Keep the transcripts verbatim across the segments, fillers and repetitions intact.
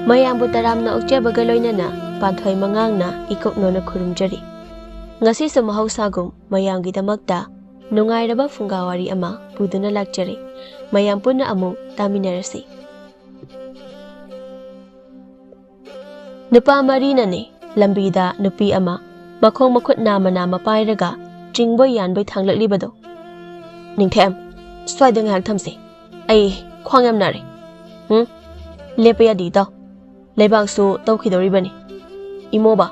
ꯃꯌꯥꯝꯕꯨ ꯇꯔꯥꯝꯅ ꯑꯣꯛꯆꯕꯒ ꯂꯣꯏꯅꯅ ꯄꯥꯟꯊꯣꯏ ꯃꯉꯥꯡꯅ ꯏꯀꯣꯛꯅꯣꯅ ꯈꯨꯔꯨꯝꯖꯔꯤ꯫ ꯉꯁꯤꯁꯨ ꯃꯍꯧꯁꯥꯒꯨꯝ ꯃꯌꯥꯝꯒꯤꯗꯃꯛꯇ ꯅꯨꯡꯉꯥꯏꯔꯕ ꯐꯨꯡꯒꯥ ꯋꯥꯔꯤ ꯑꯃ ꯄꯨꯗꯨꯅ ꯂꯥꯛꯆꯔꯤ꯫ ꯃꯌꯥꯝ ꯄꯨꯟꯅ ꯑꯃꯨꯛ ꯇꯥꯃꯤꯟꯅꯔꯁꯤ꯫ ꯅꯨꯄꯥ ꯃꯔꯤꯅꯅꯦ ꯂꯝꯕꯤꯗ ꯅꯨꯄꯤ ꯑꯃ ꯃꯈꯣꯡ ꯃꯈꯨꯠ ꯅꯥꯝꯃ ꯅꯥꯝꯃ ꯄꯥꯏꯔꯒ ꯆꯤꯡꯕꯣꯏ ꯌꯥꯟꯕꯣꯏ ꯊꯥꯡꯂꯛꯂꯤꯕꯗꯣ꯫ "ꯅꯤꯡꯊꯦꯝ, ꯁ꯭ꯋꯥꯏꯗ ꯉꯥꯏꯍꯥꯛ ꯊꯝꯁꯤ꯫ ꯑꯩ ꯈ꯭ꯋꯥꯡ ꯌꯥꯝ ꯅꯥꯔꯦ꯫" "ꯎꯝ? ꯂꯦꯞꯄ ꯌꯥꯗꯦ ꯏꯇꯥꯎ꯫ ꯂꯩꯕꯥꯛꯁꯨ ꯇꯧꯈꯤꯗꯧꯔꯤꯕꯅꯤ꯫ ꯏꯃꯣꯕ,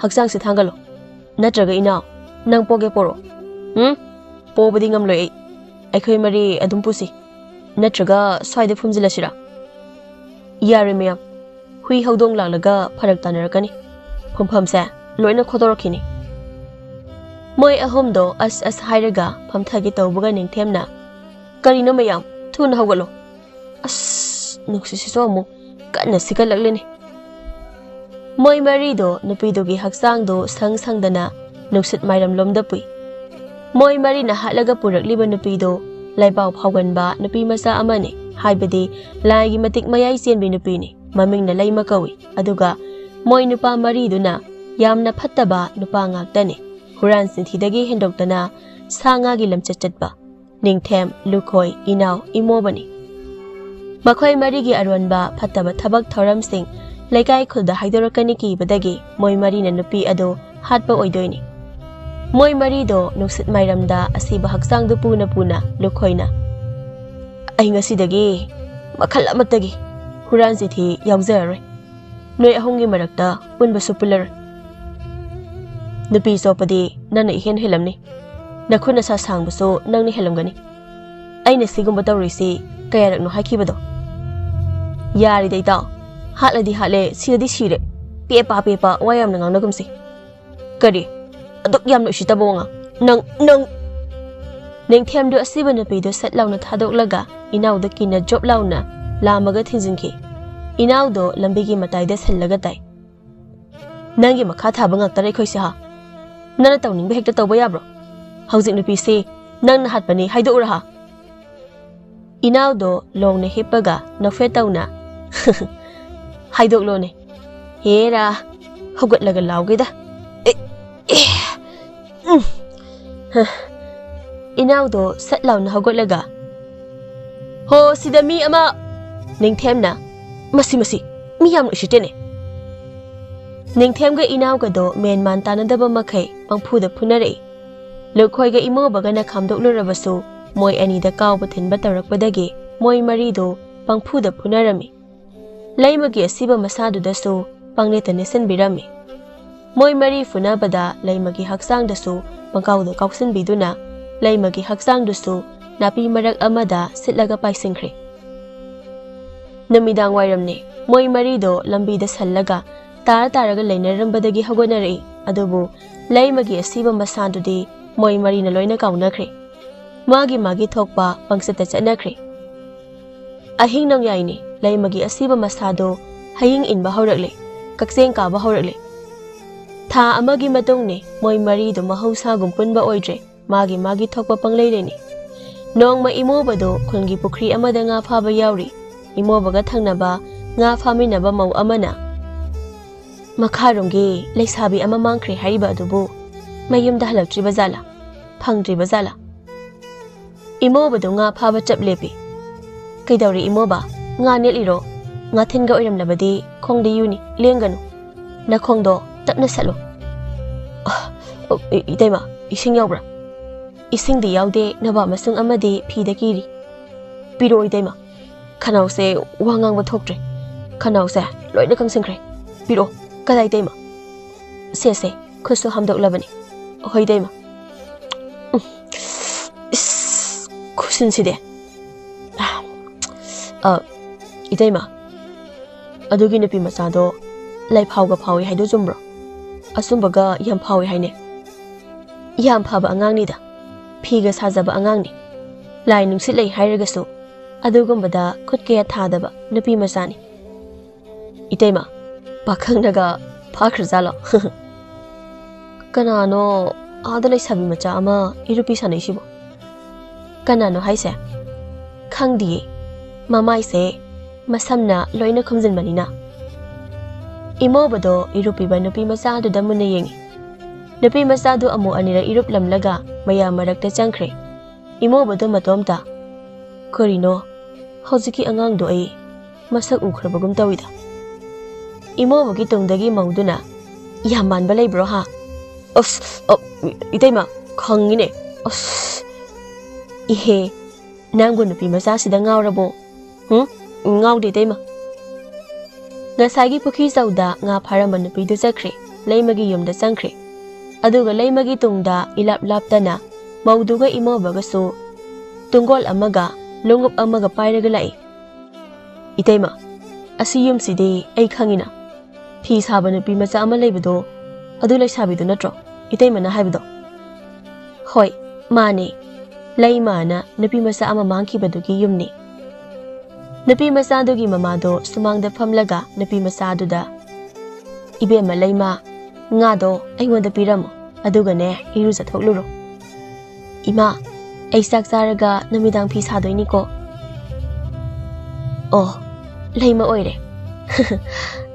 ꯍꯛꯆꯥꯡꯁꯦ ꯊꯥꯡꯒꯠꯂꯣ꯫ ꯅꯠꯇ꯭ꯔꯒ ꯏꯅꯥꯎ, ꯅꯪ ꯄꯣꯒꯦ ꯄꯣꯔꯣ꯫" "ꯎꯝ? ꯄꯣꯕꯗꯤ ꯉꯝꯂꯣꯏ ꯑꯩ꯫ ꯑꯩꯈꯣꯏ ꯃꯔꯤ ꯑꯗꯨꯝ ꯄꯨꯁꯤ꯫ ꯅꯠꯇ꯭ꯔꯒ ꯁ꯭ꯋꯥꯏꯗ ꯐꯨꯝꯖꯤꯜꯂꯁꯤꯔꯥ?" "ꯌꯥꯔꯣꯏ ꯃꯌꯥꯝ꯫ ꯍꯨꯏ ꯍꯧꯗꯣꯡ ꯂꯥꯛꯂꯒ ꯐꯔꯛ ꯇꯥꯅꯔꯛꯀꯅꯤ꯫ ꯐꯝꯐꯝꯁꯦ ꯂꯣꯏꯅ ꯈꯣꯠꯇꯣꯔꯛꯈꯤꯅꯤ꯫" ꯃꯣꯏ ꯑꯍꯨꯝꯗꯣ ꯑꯁ ꯑꯁ ꯍꯥꯏꯔꯒ ꯐꯝꯊꯒꯦ ꯇꯧꯕꯒ ꯅꯤꯡꯊꯦꯝꯅ, "ꯀꯔꯤꯅꯣ ꯃꯌꯥꯝ? ꯊꯨꯅ ꯍꯧꯒꯠꯂꯣ꯫" ꯑꯁ, ꯅꯨꯡꯁꯤꯠꯁꯤꯁꯨ ꯑꯃꯨꯛ ꯀꯟꯅ ꯁꯤꯒꯠꯂꯛꯂꯤꯅꯤ꯫ ꯃꯣꯏ ꯃꯔꯤꯗꯣ ꯅꯨꯄꯤꯗꯨꯒꯤ ꯍꯛꯆꯥꯡꯗꯣ ꯁꯪ ꯁꯪꯗꯅ ꯅꯨꯡꯁꯤꯠ ꯃꯥꯏꯔꯝꯂꯣꯝꯗ ꯄꯨꯏ꯫ ꯃꯣꯏ ꯃꯔꯤꯅ ꯍꯥꯠꯂꯒ ꯄꯨꯔꯛꯂꯤꯕ ꯅꯨꯄꯤꯗꯣ ꯂꯥꯏꯕꯥꯎ ꯐꯥꯎꯒꯟꯕ ꯅꯨꯄꯤ ꯃꯆꯥ ꯑꯃꯅꯤ, ꯍꯥꯏꯕꯗꯤ ꯂꯥꯏꯒꯤ ꯃꯇꯤꯛ ꯃꯌꯥꯏ ꯆꯦꯟꯕꯤ ꯅꯨꯄꯤꯅꯤ꯫ ꯃꯃꯤꯡꯅ ꯂꯩꯃ ꯀꯧꯏ꯫ ꯑꯗꯨꯒ ꯃꯣꯏ ꯅꯨꯄꯥ ꯃꯔꯤꯗꯨꯅ ꯌꯥꯝꯅ ꯐꯠꯇꯕ ꯅꯨꯄꯥ ꯉꯥꯛꯇꯅꯤ꯫ ꯍꯨꯔꯥꯟ ꯆꯤꯟꯊꯤꯗꯒꯤ ꯍꯦꯟꯗꯣꯛꯇꯅ ꯁꯥ ꯉꯥꯒꯤ ꯂꯝꯆꯠ ꯆꯠꯄ ꯅꯤꯡꯊꯦꯝ, ꯂꯨꯈꯣꯏ, ꯏꯅꯥꯎ, ꯏꯃꯣꯕꯅꯤ꯫ ꯃꯈꯣꯏ ꯃꯔꯤꯒꯤ ꯑꯔꯣꯟꯕ ꯐꯠꯇꯕ ꯊꯕꯛ ꯊꯧꯔꯝꯁꯤꯡ ꯂꯩꯀꯥꯏ ꯈꯨꯜꯗ ꯍꯥꯏꯗꯣꯔꯛꯀꯅꯤ ꯀꯤꯕꯗꯒꯤ ꯃꯣꯏ ꯃꯔꯤꯅ ꯅꯨꯄꯤ ꯑꯗꯨ ꯍꯥꯠꯄ ꯑꯣꯏꯗꯣꯏꯅꯤ꯫ ꯃꯣꯏ ꯃꯔꯤꯗꯣ ꯅꯨꯡꯁꯤꯠ ꯃꯥꯏꯔꯝꯗ ꯑꯁꯤꯕ ꯍꯛꯆꯥꯡꯗꯨ ꯄꯨꯅ ꯄꯨꯅ ꯂꯨꯈꯣꯏꯅ, "ꯑꯩ ꯉꯁꯤꯗꯒꯤ ꯃꯈꯜ ꯑꯃꯠꯇꯒꯤ ꯍꯨꯔꯥꯟ ꯆꯤꯊꯤ ꯌꯥꯎꯖꯔꯔꯣꯏ꯫ ꯅꯣꯏ ꯑꯍꯨꯝꯒꯤ ꯃꯔꯛꯇ ꯄꯨꯟꯕꯁꯨ ꯄꯨꯜꯂꯔꯣꯏ꯫ ꯅꯨꯄꯤ ꯆꯣꯞꯄꯗꯤ ꯅꯪꯅ ꯏꯍꯦꯟ ꯍꯦꯜꯂꯝꯅꯤ꯫ ꯅꯈꯨꯠ ꯅꯁꯥ ꯁꯥꯡꯕꯁꯨ ꯅꯪꯅ ꯍꯦꯜꯂꯝꯒꯅꯤ꯫ ꯑꯩꯅ ꯁꯤꯒꯨꯝꯕ ꯇꯧꯔꯤꯁꯤ ꯀꯌꯥꯔꯛꯅꯣ ꯍꯥꯏꯈꯤꯕꯗꯣ?" "ꯌꯥꯔꯦꯗ ꯏꯇꯥꯎ, ꯍꯥꯠꯂꯗꯤ ꯍꯥꯠꯂꯦ, ꯁꯤꯔꯗꯤ ꯁꯤꯔꯦ꯫ ꯄꯦꯄꯥ ꯄꯦꯄꯥ ꯋꯥ ꯌꯥꯝꯅ ꯉꯥꯡꯅꯒꯨꯝꯁꯤ꯫" "ꯀꯔꯤ? ꯑꯗꯨꯛ ꯌꯥꯝꯅ ꯎꯁꯤꯠꯇꯕ ꯋꯥꯉꯥꯡ? ꯅꯪ, ꯅꯪ!" ꯅꯤꯡꯊꯦꯝꯗꯨ ꯑꯁꯤꯕ ꯅꯨꯄꯤꯗꯨ ꯁꯠ ꯂꯥꯎꯅ ꯊꯥꯗꯣꯛꯂꯒ ꯏꯅꯥꯎꯗ ꯀꯤꯅ ꯖꯣꯞ ꯂꯥꯎꯅ ꯂꯥꯝꯃꯒ ꯊꯤꯟꯖꯤꯟꯈꯤ꯫ ꯏꯅꯥꯎꯗꯣ ꯂꯝꯕꯤꯒꯤ ꯃꯇꯥꯏꯗ ꯁꯤꯜꯂꯒ ꯇꯥꯏ꯫ "ꯅꯪꯒꯤ ꯃꯈꯥ ꯊꯥꯕ ꯉꯥꯛꯇꯔ ꯑꯩꯈꯣꯏꯁꯦ, ꯍꯥ? ꯅꯪꯅ ꯇꯧꯅꯤꯡꯕ ꯍꯦꯛꯇ ꯇꯧꯕ ꯌꯥꯕ꯭ꯔꯣ? ꯍꯧꯖꯤꯛ ꯅꯨꯄꯤꯁꯤ ꯅꯪꯅ ꯍꯥꯠꯄꯅꯤ ꯍꯥꯏꯗꯣꯛꯎꯔ, ꯍꯥ?" ꯏꯅꯥꯎꯗꯣ ꯂꯣꯡꯅ ꯍꯤꯞꯄꯒ ꯅꯣꯛꯐꯦꯠ ꯇꯧꯅ, ꯍꯥꯏꯗꯣꯛꯂꯣꯅꯦ꯫ ꯍꯦꯔꯥ, ꯍꯧꯒꯠꯂꯒ ꯂꯥꯎꯒꯦꯗ꯫ ꯑꯦ, ꯑꯦ, ꯎꯝ꯫ ꯍ꯫ ꯏꯅꯥꯎꯗꯣ ꯁꯠ ꯂꯥꯎꯅ ꯍꯧꯒꯠꯂꯒ, "ꯍꯣ, ꯁꯤꯗ ꯃꯤ ꯑꯃ!" ꯅꯤꯡꯊꯦꯝꯅ, "ꯃꯁꯤ, ꯃꯁꯤ, ꯃꯤ ꯌꯥꯝ ꯎꯁꯤꯠꯇꯦꯅꯦ!" ꯅꯤꯡꯊꯦꯝꯒ ꯏꯅꯥꯎꯒꯗꯣ ꯃꯦꯟ ꯃꯥꯟ ꯇꯥꯅꯗꯕ ꯃꯈꯩ ꯄꯪꯐꯨꯗ ꯐꯨꯅꯔꯛꯏ꯫ ꯂꯨꯈꯣꯏꯒ ꯏꯃꯣꯕꯒꯅ ꯈꯥꯝꯗꯣꯛꯂꯨꯔꯕꯁꯨ, ꯃꯣꯏ ꯑꯅꯤꯗ ꯀꯥꯎꯕ ꯊꯤꯟꯕ ꯇꯧꯔꯛꯄꯗꯒꯤ ꯃꯣꯏ ꯃꯔꯤꯗꯣ ꯄꯪꯐꯨꯗ ꯐꯨꯅꯔꯝꯃꯤ꯫ ꯂꯩꯃꯒꯤ ꯑꯁꯤꯕ ꯃꯁꯥꯗꯨꯗꯁꯨ ꯄꯪꯅꯦꯠꯇ ꯅꯦꯠꯁꯤꯟꯕꯤꯔꯝꯃꯤ꯫ ꯃꯣꯏ ꯃꯔꯤ ꯐꯨꯅꯕꯗ ꯂꯩꯃꯒꯤ ꯍꯛꯆꯥꯡꯗꯁꯨ ꯄꯪꯀꯥꯎꯗ ꯀꯥꯎꯁꯤꯟꯕꯤꯗꯨꯅ, ꯂꯩꯃꯒꯤ ꯍꯛꯆꯥꯡꯗꯨꯁꯨ ꯅꯥꯄꯤ ꯃꯔꯛ ꯑꯃꯗ ꯁꯤꯠꯂꯒ ꯄꯥꯏꯁꯤꯟꯈ꯭ꯔꯦ꯫ ꯅꯨꯃꯤꯗꯥꯡ ꯋꯥꯏꯔꯝꯅꯤ꯫ ꯃꯣꯏ ꯃꯔꯤꯗꯣ ꯂꯝꯕꯤꯗ ꯁꯜꯂꯒ ꯇꯥꯔ ꯇꯥꯔꯒ ꯂꯩꯅꯔꯝꯕꯗꯒꯤ ꯍꯧꯒꯠꯅꯔꯛꯏ꯫ ꯑꯗꯨꯕꯨ ꯂꯩꯃꯒꯤ ꯑꯁꯤꯕ ꯃꯁꯥꯗꯨꯗꯤ ꯃꯣꯏ ꯃꯔꯤꯅ ꯂꯣꯏꯅ ꯀꯥꯎꯅꯈ꯭ꯔꯦ꯫ ꯃꯥꯒꯤ ꯃꯥꯒꯤ ꯊꯣꯛꯄ ꯄꯪꯆꯠꯇ ꯆꯠꯅꯈ꯭ꯔꯦ꯫ ꯑꯍꯤꯡ ꯅꯣꯡꯌꯥꯏꯅꯤ꯫ ꯂꯩꯃꯒꯤ ꯑꯁꯤꯕ ꯃꯁꯥꯗꯣ ꯍꯌꯤꯡ ꯏꯟꯕ ꯍꯧꯔꯛꯂꯦ, ꯀꯛꯆꯦꯡ ꯀꯥꯕ ꯍꯧꯔꯛꯂꯦ꯫ ꯊꯥ ꯑꯃꯒꯤ ꯃꯇꯨꯡꯅꯤ꯫ ꯃꯣꯏ ꯃꯔꯤꯗꯨ ꯃꯍꯧꯁꯥꯒꯨꯝ ꯄꯨꯟꯕ ꯑꯣꯏꯗ꯭ꯔꯦ꯫ ꯃꯥꯒꯤ ꯃꯥꯒꯤ ꯊꯣꯛꯄ ꯄꯪꯂꯩ ꯂꯩꯅꯤ꯫ ꯅꯣꯡꯃ ꯏꯃꯣꯕꯗꯣ ꯈꯨꯜꯒꯤ ꯄꯨꯈ꯭ꯔꯤ ꯑꯃꯗ ꯉꯥ ꯐꯥꯕ ꯌꯥꯎꯔꯤ꯫ ꯏꯃꯣꯕꯒ ꯊꯪꯅꯕ ꯉꯥ ꯐꯥꯃꯤꯟꯅꯕ ꯃꯧ ꯑꯃꯅ, "ꯃꯈꯥꯔꯣꯝꯒꯤ ꯂꯩꯁꯥꯕꯤ ꯑꯃ ꯃꯥꯡꯈ꯭ꯔꯦ ꯍꯥꯏꯔꯤꯕ ꯑꯗꯨꯕꯨ ꯃꯌꯨꯝꯗ ꯍꯜꯂꯛꯇ꯭ꯔꯤꯕ ꯖꯥꯠꯂꯥ? ꯐꯪꯗ꯭ꯔꯤꯕ ꯖꯥꯠꯂꯥ?" ꯏꯃꯣꯕꯗꯨ ꯉꯥ ꯐꯥꯕ ꯆꯞ ꯂꯦꯞꯄꯤ꯫ "ꯀꯩꯗꯧꯔꯤ ꯏꯃꯣꯕ? ꯉꯥ ꯅꯦꯠꯂꯤꯔꯣ? ꯉꯥꯊꯤꯟꯒ ꯑꯣꯏꯔꯝꯂꯕꯗꯤ ꯈꯣꯡꯗ ꯌꯨꯅꯤ, ꯂꯦꯡꯒꯅꯨ꯫ ꯅꯈꯣꯡꯗꯣ ꯇꯞꯅ ꯁꯠꯂꯨ꯫" "ꯑ, ꯑ, ꯏ-, ꯏꯇꯩꯃ, ꯏꯁꯤꯡ ꯌꯥꯎꯕ꯭ꯔꯥ?" "ꯏꯁꯤꯡꯗꯤ ꯌꯥꯎꯗꯦ, ꯅꯕꯥ ꯃꯁꯨꯡ ꯑꯃꯗꯤ ꯐꯤꯗ ꯀꯤꯔꯤ꯫" "ꯄꯤꯔꯛꯑꯣ ꯏꯇꯩꯃ꯫ ꯈꯅꯥꯎꯁꯦ ꯋꯥ ꯉꯥꯡꯕ ꯊꯣꯛꯇ꯭ꯔꯦ꯫ ꯈꯅꯥꯎꯁꯦ ꯂꯣꯏꯅ ꯀꯪꯁꯤꯟꯈ꯭ꯔꯦ꯫ ꯄꯤꯔꯛꯑꯣ꯫" "ꯀꯗꯥꯏ ꯏꯇꯩꯃ?" "ꯁꯦ, ꯁꯦ, ꯈꯨꯠꯁꯨ ꯍꯥꯝꯗꯣꯛꯂꯕꯅꯤ꯫" "ꯍꯣꯏ ꯏꯇꯩꯃ꯫" ꯎꯝ꯫ ꯏꯁ, ꯈꯨꯁꯤꯟꯁꯤꯗꯤ꯫ ꯑ, ꯏꯇꯩꯃ, ꯑꯗꯨꯒꯤ ꯅꯨꯄꯤ ꯃꯆꯥꯗꯣ ꯂꯥꯏꯐꯥꯎꯒ ꯐꯥꯎꯏ ꯍꯥꯏꯗꯣ ꯆꯨꯝꯕ꯭ꯔꯣ? ꯑꯆꯨꯝꯕꯒ ꯌꯥꯝ ꯐꯥꯎꯏ ꯍꯥꯏꯅꯦ꯫ ꯌꯥꯝ ꯐꯕ ꯑꯉꯥꯡꯅꯤꯗ, ꯐꯤꯒ ꯁꯥꯖꯕ ꯑꯉꯥꯡꯅꯤ꯫ ꯂꯥꯏ ꯅꯨꯡꯁꯤꯠ ꯂꯩ ꯍꯥꯏꯔꯒꯁꯨ ꯑꯗꯨꯒꯨꯝꯕꯗ ꯈꯨꯠ ꯀꯌꯥ ꯊꯥꯗꯕ ꯅꯨꯄꯤ ꯃꯆꯥꯅꯤ꯫ "ꯏꯇꯩꯃ, ꯄꯥꯈꯪꯅꯒ ꯐꯥꯈ꯭ꯔꯖꯥꯠꯂꯣ?" "ꯀꯅꯥꯅꯣ ꯑꯥꯗ ꯂꯩꯁꯥꯕꯤ ꯃꯆꯥ ꯑꯃ ꯏꯔꯨꯞꯄꯤ ꯁꯥꯟꯅꯩꯁꯤꯕꯣ?" "ꯀꯅꯥꯅꯣ ꯍꯥꯏꯁꯦ?" "ꯈꯪꯗꯤꯌꯦ꯫ ꯃꯃꯥꯏꯁꯦ ꯃꯁꯝꯅ ꯂꯣꯏꯅ ꯈꯨꯝꯖꯤꯟꯕꯅꯤꯅ ꯏꯃꯧꯕꯗꯣ ꯏꯔꯨꯞꯄꯤꯕ ꯅꯨꯄꯤ ꯃꯆꯥꯗꯨꯗ ꯃꯨꯟꯅ ꯌꯦꯡꯉꯤ꯫ ꯅꯨꯄꯤ ꯃꯆꯥꯗꯨ ꯑꯃꯨꯛ ꯑꯅꯤꯔꯛ ꯏꯔꯨꯞꯂꯝꯂꯒ ꯃꯌꯥꯝ ꯃꯔꯛꯇ ꯆꯪꯈ꯭ꯔꯦ꯫ ꯏꯃꯧꯕꯗꯣ ꯃꯇꯣꯝꯇ, "ꯀꯔꯤꯅꯣ, ꯍꯧꯖꯤꯛꯀꯤ ꯑꯉꯥꯡꯗꯣ ꯑꯩ ꯃꯁꯛ ꯎꯈ꯭ꯔꯕꯒꯨꯝ ꯇꯧꯏꯗ?" ꯏꯃꯧꯕꯒꯤ ꯇꯨꯡꯗꯒꯤ ꯃꯧꯗꯨꯅ, "ꯌꯥꯝ ꯃꯥꯟꯕ ꯂꯩꯕ꯭ꯔꯣ ꯍꯥ?" "ꯑꯁ, ꯑ, ꯏꯇꯩꯃ, ꯈꯪꯉꯤꯅꯦ꯫ ꯑꯁ, ꯏꯍꯦ, ꯅꯪꯕꯨ ꯅꯨꯄꯤ ꯃꯆꯥꯁꯤꯗ ꯉꯥꯎꯔꯕꯣ? ꯍꯨꯝ? ꯉꯥꯎꯗꯦ, ꯏꯇꯩꯃ꯫" ꯉꯁꯥꯏꯒꯤ ꯄꯨꯈ꯭ꯔꯤ ꯆꯧꯗ ꯉꯥ ꯐꯥꯔꯝꯕ ꯅꯨꯄꯤꯗꯨ ꯆꯠꯈ꯭ꯔꯦ, ꯂꯩꯃꯒꯤ ꯌꯨꯝꯗ ꯆꯪꯈ꯭ꯔꯦ꯫ ꯑꯗꯨꯒ ꯂꯩꯃꯒꯤ ꯇꯨꯡꯗ ꯏꯂꯥꯞ ꯂꯥꯞꯇꯅ ꯃꯧꯗꯨꯒ ꯏꯃꯧꯕꯒꯁꯨ ꯇꯨꯡꯒꯣꯜ ꯑꯃꯒ ꯂꯣꯡꯎꯞ ꯑꯃꯒ ꯄꯥꯏꯔꯒ ꯂꯥꯛꯏ꯫ "ꯏꯇꯩꯃ, ꯑꯁꯤ ꯌꯨꯝꯁꯤꯗꯤ ꯑꯩ ꯈꯪꯉꯤꯅ꯫ ꯐꯤ ꯁꯥꯕ ꯅꯨꯄꯤ ꯃꯆꯥ ꯑꯃ ꯂꯩꯕꯗꯣ, ꯑꯗꯨ ꯂꯩꯁꯥꯕꯤꯗꯨ ꯅꯠꯇ꯭ꯔꯣ ꯏꯇꯩꯃꯅ ꯍꯥꯏꯕꯗꯣ?" "ꯍꯣꯏ, ꯃꯥꯅꯦ꯫ ꯂꯩꯃꯥꯅ ꯅꯨꯄꯤ ꯃꯆꯥ ꯑꯃ ꯃꯥꯡꯈꯤꯕꯗꯨꯒꯤ ꯌꯨꯝꯅꯤ꯫" ꯅꯨꯄꯤ ꯃꯆꯥꯗꯨꯒꯤ ꯃꯃꯥꯗꯣ ꯁꯨꯃꯥꯡꯗ ꯐꯝꯂꯒ ꯅꯨꯄꯤ ꯃꯆꯥꯗꯨꯗ, "ꯏꯕꯦꯝꯃ ꯂꯩꯃꯥ, ꯉꯥꯗꯣ ꯑꯩꯉꯣꯟꯗ ꯄꯤꯔꯝꯃꯣ, ꯑꯗꯨꯒꯅꯦ ꯏꯔꯨꯖꯊꯣꯛꯂꯨꯔꯣ꯫ ꯏꯃꯥ, ꯑꯩ ꯆꯥꯛ ꯆꯥꯔꯒ ꯅꯨꯃꯤꯗꯥꯡ ꯐꯤ ꯁꯥꯗꯣꯏꯅꯤꯀꯣ꯫" ꯑꯣ, ꯂꯩꯃ ꯑꯣꯏꯔꯦ꯫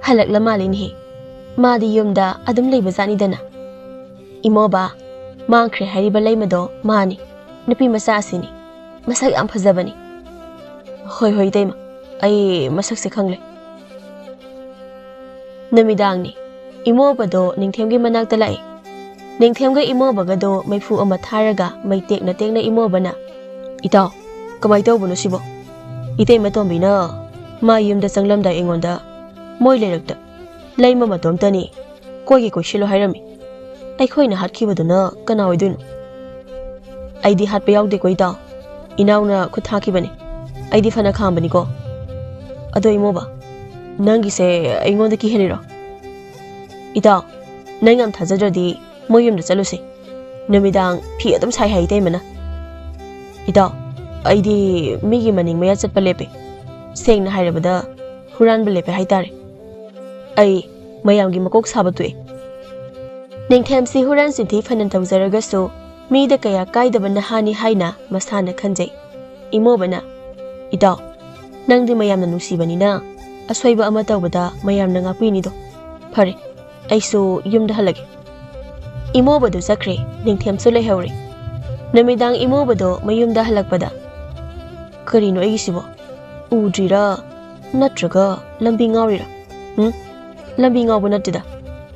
ꯍꯜꯂꯛꯂ ꯃꯥꯜꯂꯤꯅꯦꯍꯦ꯫ ꯃꯥꯗꯤ ꯌꯨꯝꯗ ꯑꯗꯨꯝ ꯂꯩꯕꯖꯥꯠꯅꯤꯗꯅ꯫ ꯏꯃꯣꯕ, ꯃꯥꯡꯈ꯭ꯔꯦ ꯍꯥꯏꯔꯤꯕ ꯂꯩꯃꯗꯣ ꯃꯥꯅꯤ꯫ ꯅꯨꯄꯤ ꯃꯆꯥ ꯑꯁꯤꯅꯤ꯫ ꯃꯁꯛ ꯌꯥꯝ ꯐꯖꯕꯅꯤ꯫ ꯍꯣꯏ, ꯍꯣꯏ, ꯏꯇꯩꯃ꯫ ꯑꯩ ꯃꯁꯛꯁꯦ ꯈꯪꯂꯦ꯫ ꯅꯨꯃꯤꯗꯥꯡꯅꯤ꯫ ꯏꯃꯣꯕꯗꯣ ꯅꯤꯡꯊꯦꯝꯒꯤ ꯃꯅꯥꯛꯇ ꯂꯥꯛꯏ꯫ ꯅꯤꯡꯊꯦꯝꯒ ꯏꯃꯣꯕꯒꯗꯣ ꯃꯩꯐꯨ ꯑꯃ ꯊꯥꯔꯒ ꯃꯩ ꯇꯦꯛꯅ ꯇꯦꯛꯅ ꯏꯃꯣꯕꯅ, "ꯏꯇꯥꯎ, ꯀꯃꯥꯏ ꯇꯧꯕꯅꯣ ꯁꯤꯕꯣ? ꯏꯇꯩꯃ ꯇꯣꯝꯕꯤꯅ ꯃꯥ ꯌꯨꯝꯗ ꯆꯪꯂꯝꯗꯥꯏ ꯑꯩꯉꯣꯟꯗ ꯃꯣꯏ ꯂꯩꯔꯛꯇ ꯂꯩꯃ ꯃꯇꯣꯝꯇꯅꯤ ꯀꯣꯏꯒꯦ ꯀꯣꯏꯁꯤꯜꯂꯣ ꯍꯥꯏꯔꯝꯃꯤ꯫ ꯑꯩꯈꯣꯏꯅ ꯍꯥꯠꯈꯤꯕꯗꯨꯅ ꯀꯅꯥ ꯑꯣꯏꯗꯣꯏꯅꯣ?" "ꯑꯩꯗꯤ ꯍꯥꯠꯄ ꯌꯥꯎꯗꯦꯀꯣ ꯏꯇꯥꯎ꯫ ꯏꯅꯥꯎꯅ ꯈꯨꯠ ꯊꯥꯈꯤꯕꯅꯤ꯫ ꯑꯩꯗꯤ ꯐꯅ ꯈꯥꯝꯕꯅꯤꯀꯣ꯫ ꯑꯗꯣ ꯏꯃꯣꯕ, ꯅꯪꯒꯤꯁꯦ ꯑꯩꯉꯣꯟꯗ ꯀꯤꯍꯜꯂꯤꯔꯣ? ꯏꯇꯥꯎ, ꯅꯪ ꯌꯥꯝ ꯊꯥꯖꯗ꯭ꯔꯗꯤ ꯃꯣꯏ ꯌꯨꯝꯗ ꯆꯠꯂꯨꯁꯤ꯫ ꯅꯨꯃꯤꯗꯥꯡ ꯐꯤ ꯑꯗꯨꯝ ꯁꯥꯏ ꯍꯥꯏ ꯏꯇꯩꯃꯅ꯫" "ꯏꯇꯥꯎ, ꯑꯩꯗꯤ ꯃꯤꯒꯤ ꯃꯅꯤꯡ ꯃꯌꯥ ꯆꯠꯄ ꯂꯦꯞꯄꯦ꯫ ꯁꯦꯡꯅ ꯍꯥꯏꯔꯕꯗ ꯍꯨꯔꯥꯟꯕ ꯂꯦꯞꯄꯦ ꯍꯥꯏꯇꯥꯔꯦ꯫ ꯑꯩ ꯃꯌꯥꯝꯒꯤ ꯃꯀꯣꯛ ꯁꯥꯕ ꯇꯣꯛꯑꯦ꯫" ꯅꯤꯡꯊꯦꯝꯁꯤ ꯍꯨꯔꯥꯟ ꯆꯤꯟꯊꯤ ꯐꯅ ꯇꯧꯖꯔꯒꯁꯨ ꯃꯤꯗ ꯀꯌꯥ ꯀꯥꯏꯗꯕ ꯅꯍꯥꯅꯤ ꯍꯥꯏꯅ ꯃꯁꯥꯅ ꯈꯟꯖꯩ꯫ ꯏꯃꯣꯕꯅ, "ꯏꯇꯥꯎ, ꯅꯪꯗꯤ ꯃꯌꯥꯝꯅ ꯅꯨꯡꯁꯤꯕꯅꯤꯅ ꯑꯁꯣꯏꯕ ꯑꯃ ꯇꯧꯕꯗ ꯃꯌꯥꯝꯅ ꯉꯥꯛꯄꯤꯅꯤꯗꯣ꯫ "ꯐꯔꯦ, ꯑꯩꯁꯨ ꯌꯨꯝꯗ ꯍꯜꯂꯒꯦ꯫" ꯏꯃꯧꯕꯗꯨ ꯆꯠꯈ꯭ꯔꯦ꯫ ꯅꯤꯡꯊꯦꯝꯁꯨ ꯂꯩꯍꯧꯔꯦ꯫ ꯅꯨꯃꯤꯗꯥꯡ ꯏꯃꯧꯕꯗꯣ ꯃꯌꯨꯝꯗ ꯍꯜꯂꯛꯄꯗ, "ꯀꯔꯤꯅꯣ ꯑꯩꯒꯤꯁꯤꯕꯣ? ꯎꯗ꯭ꯔꯤꯔꯥ? ꯅꯠꯇ꯭ꯔꯒ ꯂꯝꯕꯤ ꯉꯥꯎꯔꯤꯔꯥ? ꯎꯝ? ꯂꯝꯕꯤ ꯉꯥꯎꯕ ꯅꯠꯇꯦꯗ꯫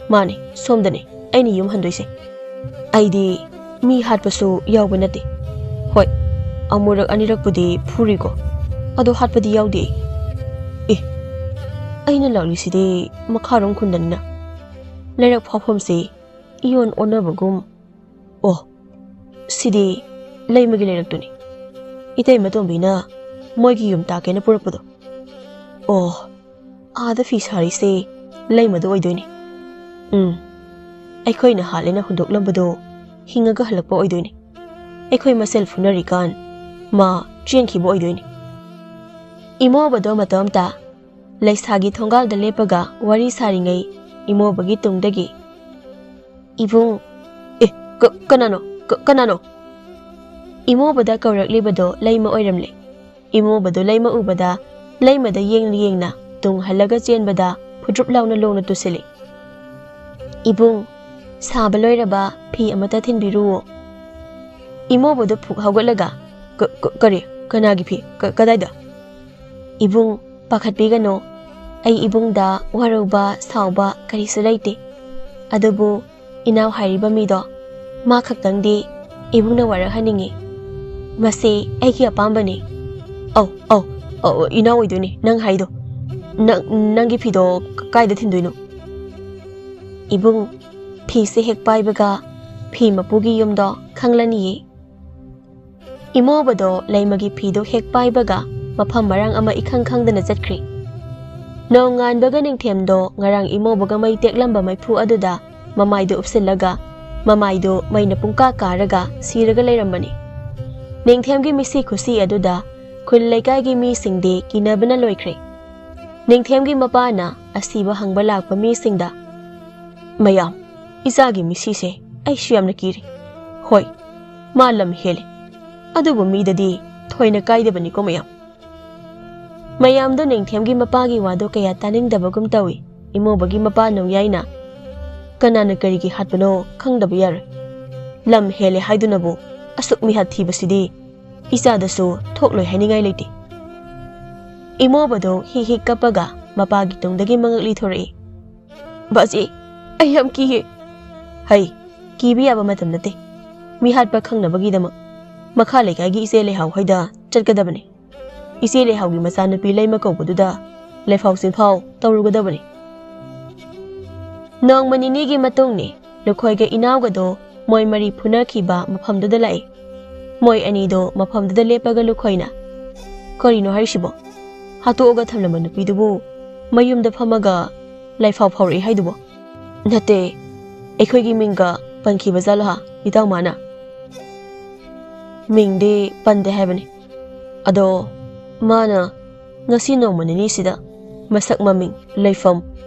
ꯃꯥꯅꯦ, ꯁꯣꯝꯗꯅꯦ ꯑꯩꯅ ꯌꯨꯝ ꯍꯟꯗꯣꯏꯁꯦ꯫ ꯑꯩꯗꯤ ꯃꯤ ꯍꯥꯠꯄꯁꯨ ꯌꯥꯎꯕ ꯅꯠꯇꯦ꯫ ꯍꯣꯏ, ꯑꯃꯨꯔꯛ ꯑꯅꯤꯔꯛꯄꯨꯗꯤ ꯐꯨꯔꯤꯀꯣ, ꯑꯗꯣ ꯍꯥꯠꯄꯗꯤ ꯌꯥꯎꯗꯦ꯫ ꯑꯦ, ꯑꯩꯅ ꯂꯥꯛꯂꯤꯁꯤꯗꯤ ꯃꯈꯥꯔꯣꯝ ꯈꯨꯟꯗꯅꯤꯅ꯫ ꯂꯩꯔꯛ ꯐꯥꯎꯐꯝꯁꯤ ꯏꯌꯣꯟ ꯑꯣꯟꯅꯕꯒꯨꯝ꯫ ꯑꯣ, ꯁꯤꯗꯤ ꯂꯩꯃꯒꯤ ꯂꯩꯔꯛꯇꯨꯅꯤ꯫ ꯏꯇꯩꯃ ꯇꯣꯝꯕꯤꯅ ꯃꯣꯏꯒꯤ ꯌꯨꯝ ꯇꯥꯛꯀꯦꯅ ꯄꯨꯔꯛꯄꯗꯣ꯫ ꯑꯣ, ꯑꯥꯗ ꯐꯤ ꯁꯥꯔꯤꯁꯦ ꯂꯩꯃꯗꯣ ꯑꯣꯏꯗꯣꯏꯅꯤ꯫ ꯎꯝ, ꯑꯩꯈꯣꯏꯅ ꯍꯥꯠꯂꯦꯅ ꯍꯨꯟꯗꯣꯛꯂꯝꯕꯗꯣ ꯍꯤꯡꯉꯒ ꯍꯜꯂꯛꯄ ꯑꯣꯏꯗꯣꯏꯅꯤ꯫ ꯑꯩꯈꯣꯏ ꯃꯁꯦꯜ ꯐꯨꯅꯔꯤꯀꯥꯟ ꯃꯥ ꯆꯦꯟꯈꯤꯕ ꯑꯣꯏꯗꯣꯏꯅꯤ꯫" ꯏꯃꯧꯕꯗꯣ ꯃꯇꯣꯝꯇ ꯂꯩꯁꯥꯒꯤ ꯊꯣꯡꯒꯥꯜꯗ ꯂꯦꯞꯄꯒ ꯋꯥꯔꯤ ꯁꯥꯔꯤꯉꯩ, ꯏꯃꯧꯕꯒꯤ ꯇꯨꯡꯗꯒꯤ, "ꯏꯕꯨꯡ!" "ꯑꯦ, ꯀ-, ꯀꯅꯥꯅꯣ? ꯀ-, ꯀꯅꯥꯅꯣ?" ꯏꯃꯧꯕꯗ ꯀꯧꯔꯛꯂꯤꯕꯗꯣ ꯂꯩꯃ ꯑꯣꯏꯔꯝꯂꯦ꯫ ꯏꯃꯧꯕꯗꯨ ꯂꯩꯃ ꯎꯕꯗ, ꯂꯩꯃꯗ ꯌꯦꯡ ꯌꯦꯡꯅ ꯇꯨꯡ ꯍꯜꯂꯒ ꯆꯦꯟꯕꯗ ꯐꯨꯗ꯭ꯔꯨꯞ ꯂꯥꯎꯅ ꯂꯣꯡꯅ ꯇꯨꯁꯤꯜꯂꯤ꯫ "ꯏꯕꯨꯡ, ꯁꯥꯕ ꯂꯣꯏꯔꯕ ꯐꯤ ꯑꯃꯠꯇ ꯊꯤꯟꯕꯤꯔꯨꯑꯣ꯫" ꯏꯃꯧꯕꯗꯨ ꯐꯨꯛ ꯍꯧꯒꯠꯂꯒ, "ꯀ-, ꯀ-, ꯀꯔꯤ? ꯀꯅꯥꯒꯤ ꯐꯤ? ꯀ-, ꯀꯗꯥꯏꯗ?" "ꯏꯕꯨꯡ, ꯄꯥꯈꯠꯄꯤꯒꯅꯨ꯫ ꯑꯩ ꯏꯕꯨꯡꯗ ꯋꯥꯔꯧꯕ, ꯁꯥꯎꯕ ꯀꯔꯤꯁꯨ ꯂꯩꯇꯦ꯫ ꯑꯗꯨꯕꯨ ꯏꯅꯥꯎ ꯍꯥꯏꯔꯤꯕ ꯃꯤꯗꯣ, ꯃꯥ ꯈꯛꯇꯪꯗꯤ ꯏꯕꯨꯡꯅ ꯋꯥꯔꯛꯍꯟꯅꯤꯡꯉꯤ꯫ ꯃꯁꯤ ꯑꯩꯒꯤ ꯑꯄꯥꯝꯕꯅꯤ꯫" "ꯑꯧ, ꯑꯧ, ꯑꯧ, ꯏꯅꯥꯎ ꯑꯣꯏꯗꯣꯏꯅꯤ ꯅꯪ ꯍꯥꯏꯗꯣ꯫ ꯅꯪ, ꯅꯪꯒꯤ ꯐꯤꯗꯣ ꯀꯥꯏꯗ ꯊꯤꯟꯗꯣꯏꯅꯣ?" "ꯏꯕꯨꯡ, ꯐꯤꯁꯦ ꯍꯦꯛ ꯄꯥꯏꯕꯒ ꯐꯤ ꯃꯄꯨꯒꯤ ꯌꯨꯝꯗꯣ ꯈꯪꯂꯅꯤꯌꯦ꯫" ꯏꯃꯧꯕꯗꯣ ꯂꯩꯃꯒꯤ ꯐꯤꯗꯨ ꯍꯦꯛ ꯄꯥꯏꯕꯒ ꯃꯐꯝ ꯃꯔꯥꯡ ꯑꯃ ꯏꯈꯪ ꯈꯪꯗꯅ ꯆꯠꯈ꯭ꯔꯦ꯫ ꯅꯣꯡꯉꯥꯟꯕꯒ ꯅꯤꯡꯊꯦꯝꯗꯣ ꯉꯔꯥꯡ ꯏꯃꯧꯕꯒ ꯃꯩ ꯇꯦꯛꯂꯝꯕ ꯃꯩꯐꯨ ꯑꯗꯨꯗ ꯃꯃꯥꯏꯗꯨ ꯎꯞꯁꯤꯜꯂꯒ, ꯃꯃꯥꯏꯗꯨ ꯃꯩꯅ ꯄꯨꯡꯀꯥ ꯀꯥꯔꯒ ꯁꯤꯔꯒ ꯂꯩꯔꯝꯕꯅꯤ꯫ ꯅꯤꯡꯊꯦꯝꯒꯤ ꯃꯤꯁꯤ ꯈꯨꯁꯤ ꯑꯗꯨꯗ ꯈꯨꯜ ꯂꯩꯀꯥꯏꯒꯤ ꯃꯤꯁꯤꯡꯗꯤ ꯀꯤꯅꯕꯅ ꯂꯣꯏꯈ꯭ꯔꯦ꯫ ꯅꯤꯡꯊꯦꯝꯒꯤ ꯃꯄꯥꯅ ꯑꯁꯤꯕ ꯍꯪꯕ ꯂꯥꯛꯄ ꯃꯤꯁꯤꯡꯗ, "ꯃꯌꯥꯝ, ꯏꯆꯥꯒꯤ ꯃꯤꯁꯤꯁꯦ ꯑꯩꯁꯨ ꯌꯥꯝꯅ ꯀꯤꯔꯤ꯫ ꯍꯣꯏ, ꯃꯥ ꯂꯝ ꯍꯦꯜꯂꯤ, ꯑꯗꯨꯕꯨ ꯃꯤꯗꯗꯤ ꯊꯣꯏꯅ ꯀꯥꯏꯗꯕꯅꯤꯀꯣ ꯃꯌꯥꯝ꯫" ꯃꯌꯥꯝꯗꯣ ꯅꯤꯡꯊꯦꯝꯒꯤ ꯃꯄꯥꯒꯤ ꯋꯥꯗꯣ ꯀꯌꯥ ꯇꯥꯅꯤꯡꯗꯕꯒꯨꯝ ꯇꯧꯏ꯫ ꯏꯃꯣꯕꯒꯤ ꯃꯄꯥ ꯅꯣꯡꯌꯥꯏꯅ ꯀꯅꯥꯅ ꯀꯔꯤꯒꯤ ꯍꯥꯠꯄꯅꯣ ꯈꯪꯗꯕ ꯌꯥꯔꯣꯏ꯫ ꯂꯝ ꯍꯦꯜꯂꯦ ꯍꯥꯏꯗꯨꯅꯕꯨ ꯑꯁꯨꯛ ꯃꯤꯍꯥꯠ ꯊꯤꯕꯁꯤꯗꯤ ꯏꯆꯥꯗꯁꯨ ꯊꯣꯛꯂꯣꯏ ꯍꯥꯏꯅꯤꯡꯉꯥꯏ ꯂꯩꯇꯦ꯫ ꯏꯃꯣꯕꯗꯣ ꯍꯤꯛ ꯍꯤꯛ ꯀꯞꯄꯒ ꯃꯄꯥꯒꯤ ꯇꯨꯡꯗꯒꯤ ꯃꯉꯛ ꯂꯤꯊꯣꯔꯛꯏ꯫ "ꯕꯥꯖꯤ, ꯑꯩ ꯌꯥꯝ ꯀꯤꯌꯦ꯫" "ꯍꯩ, ꯀꯤꯕ ꯌꯥꯕ ꯃꯇꯝ ꯅꯠꯇꯦ꯫ ꯃꯤꯍꯥꯠꯄ ꯈꯪꯅꯕꯒꯤꯗꯃꯛ ꯃꯈꯥ ꯂꯩꯀꯥꯏꯒꯤ ꯏꯆꯦ ꯂꯩꯍꯥꯎ ꯍꯣꯏꯗ ꯆꯠꯀꯗꯕꯅꯤ꯫ ꯏꯆꯦ ꯂꯩꯍꯥꯎꯒꯤ ꯃꯆꯥꯅꯨꯄꯤ ꯂꯩꯃ ꯀꯧꯕꯗꯨꯗ ꯂꯩꯐꯥꯎ ꯆꯤꯟꯐꯥꯎ ꯇꯧꯔꯨꯒꯗꯕꯅꯤ꯫" ꯅꯣꯡꯃ ꯅꯤꯅꯤꯒꯤ ꯃꯇꯨꯡꯅꯤ꯫ ꯂꯨꯈꯣꯏꯒ ꯏꯅꯥꯎꯒꯗꯣ ꯃꯣꯏ ꯃꯔꯤ ꯐꯨꯅꯈꯤꯕ ꯃꯐꯝꯗꯨꯗ ꯂꯥꯛꯏ꯫ ꯃꯣꯏ ꯑꯅꯤꯗꯣ ꯃꯐꯝꯗꯨꯗ ꯂꯦꯞꯄꯒ ꯂꯨꯈꯣꯏꯅ, "ꯀꯔꯤꯅꯣ ꯍꯥꯏꯔꯤꯁꯤꯕꯣ? ꯍꯥꯠꯇꯣꯛꯑꯒ ꯊꯝꯂꯝꯕ ꯅꯨꯄꯤꯗꯨꯕꯨ ꯃꯌꯨꯝꯗ ꯐꯝꯃꯒ ꯂꯩꯐꯥꯎ ꯐꯥꯎꯔꯛꯏ ꯍꯥꯏꯗꯨꯕꯣ?" "ꯅꯠꯇꯦ, ꯑꯩꯈꯣꯏꯒꯤ ꯃꯤꯡꯒ ꯄꯟꯈꯤꯕ ꯖꯥꯠꯂꯣ ꯍꯥ, ꯏꯇꯥꯎ ꯃꯥꯅ?" "ꯃꯤꯡꯗꯤ ꯄꯟꯗꯦ ꯍꯥꯏꯕꯅꯤ꯫ ꯑꯗꯣ ꯃꯥꯅ ꯉꯁꯤ ꯅꯣꯡꯃ ꯅꯤꯅꯤꯁꯤꯗ ꯃꯁꯛ ꯃꯃꯤꯡ, ꯂꯩꯐꯝ,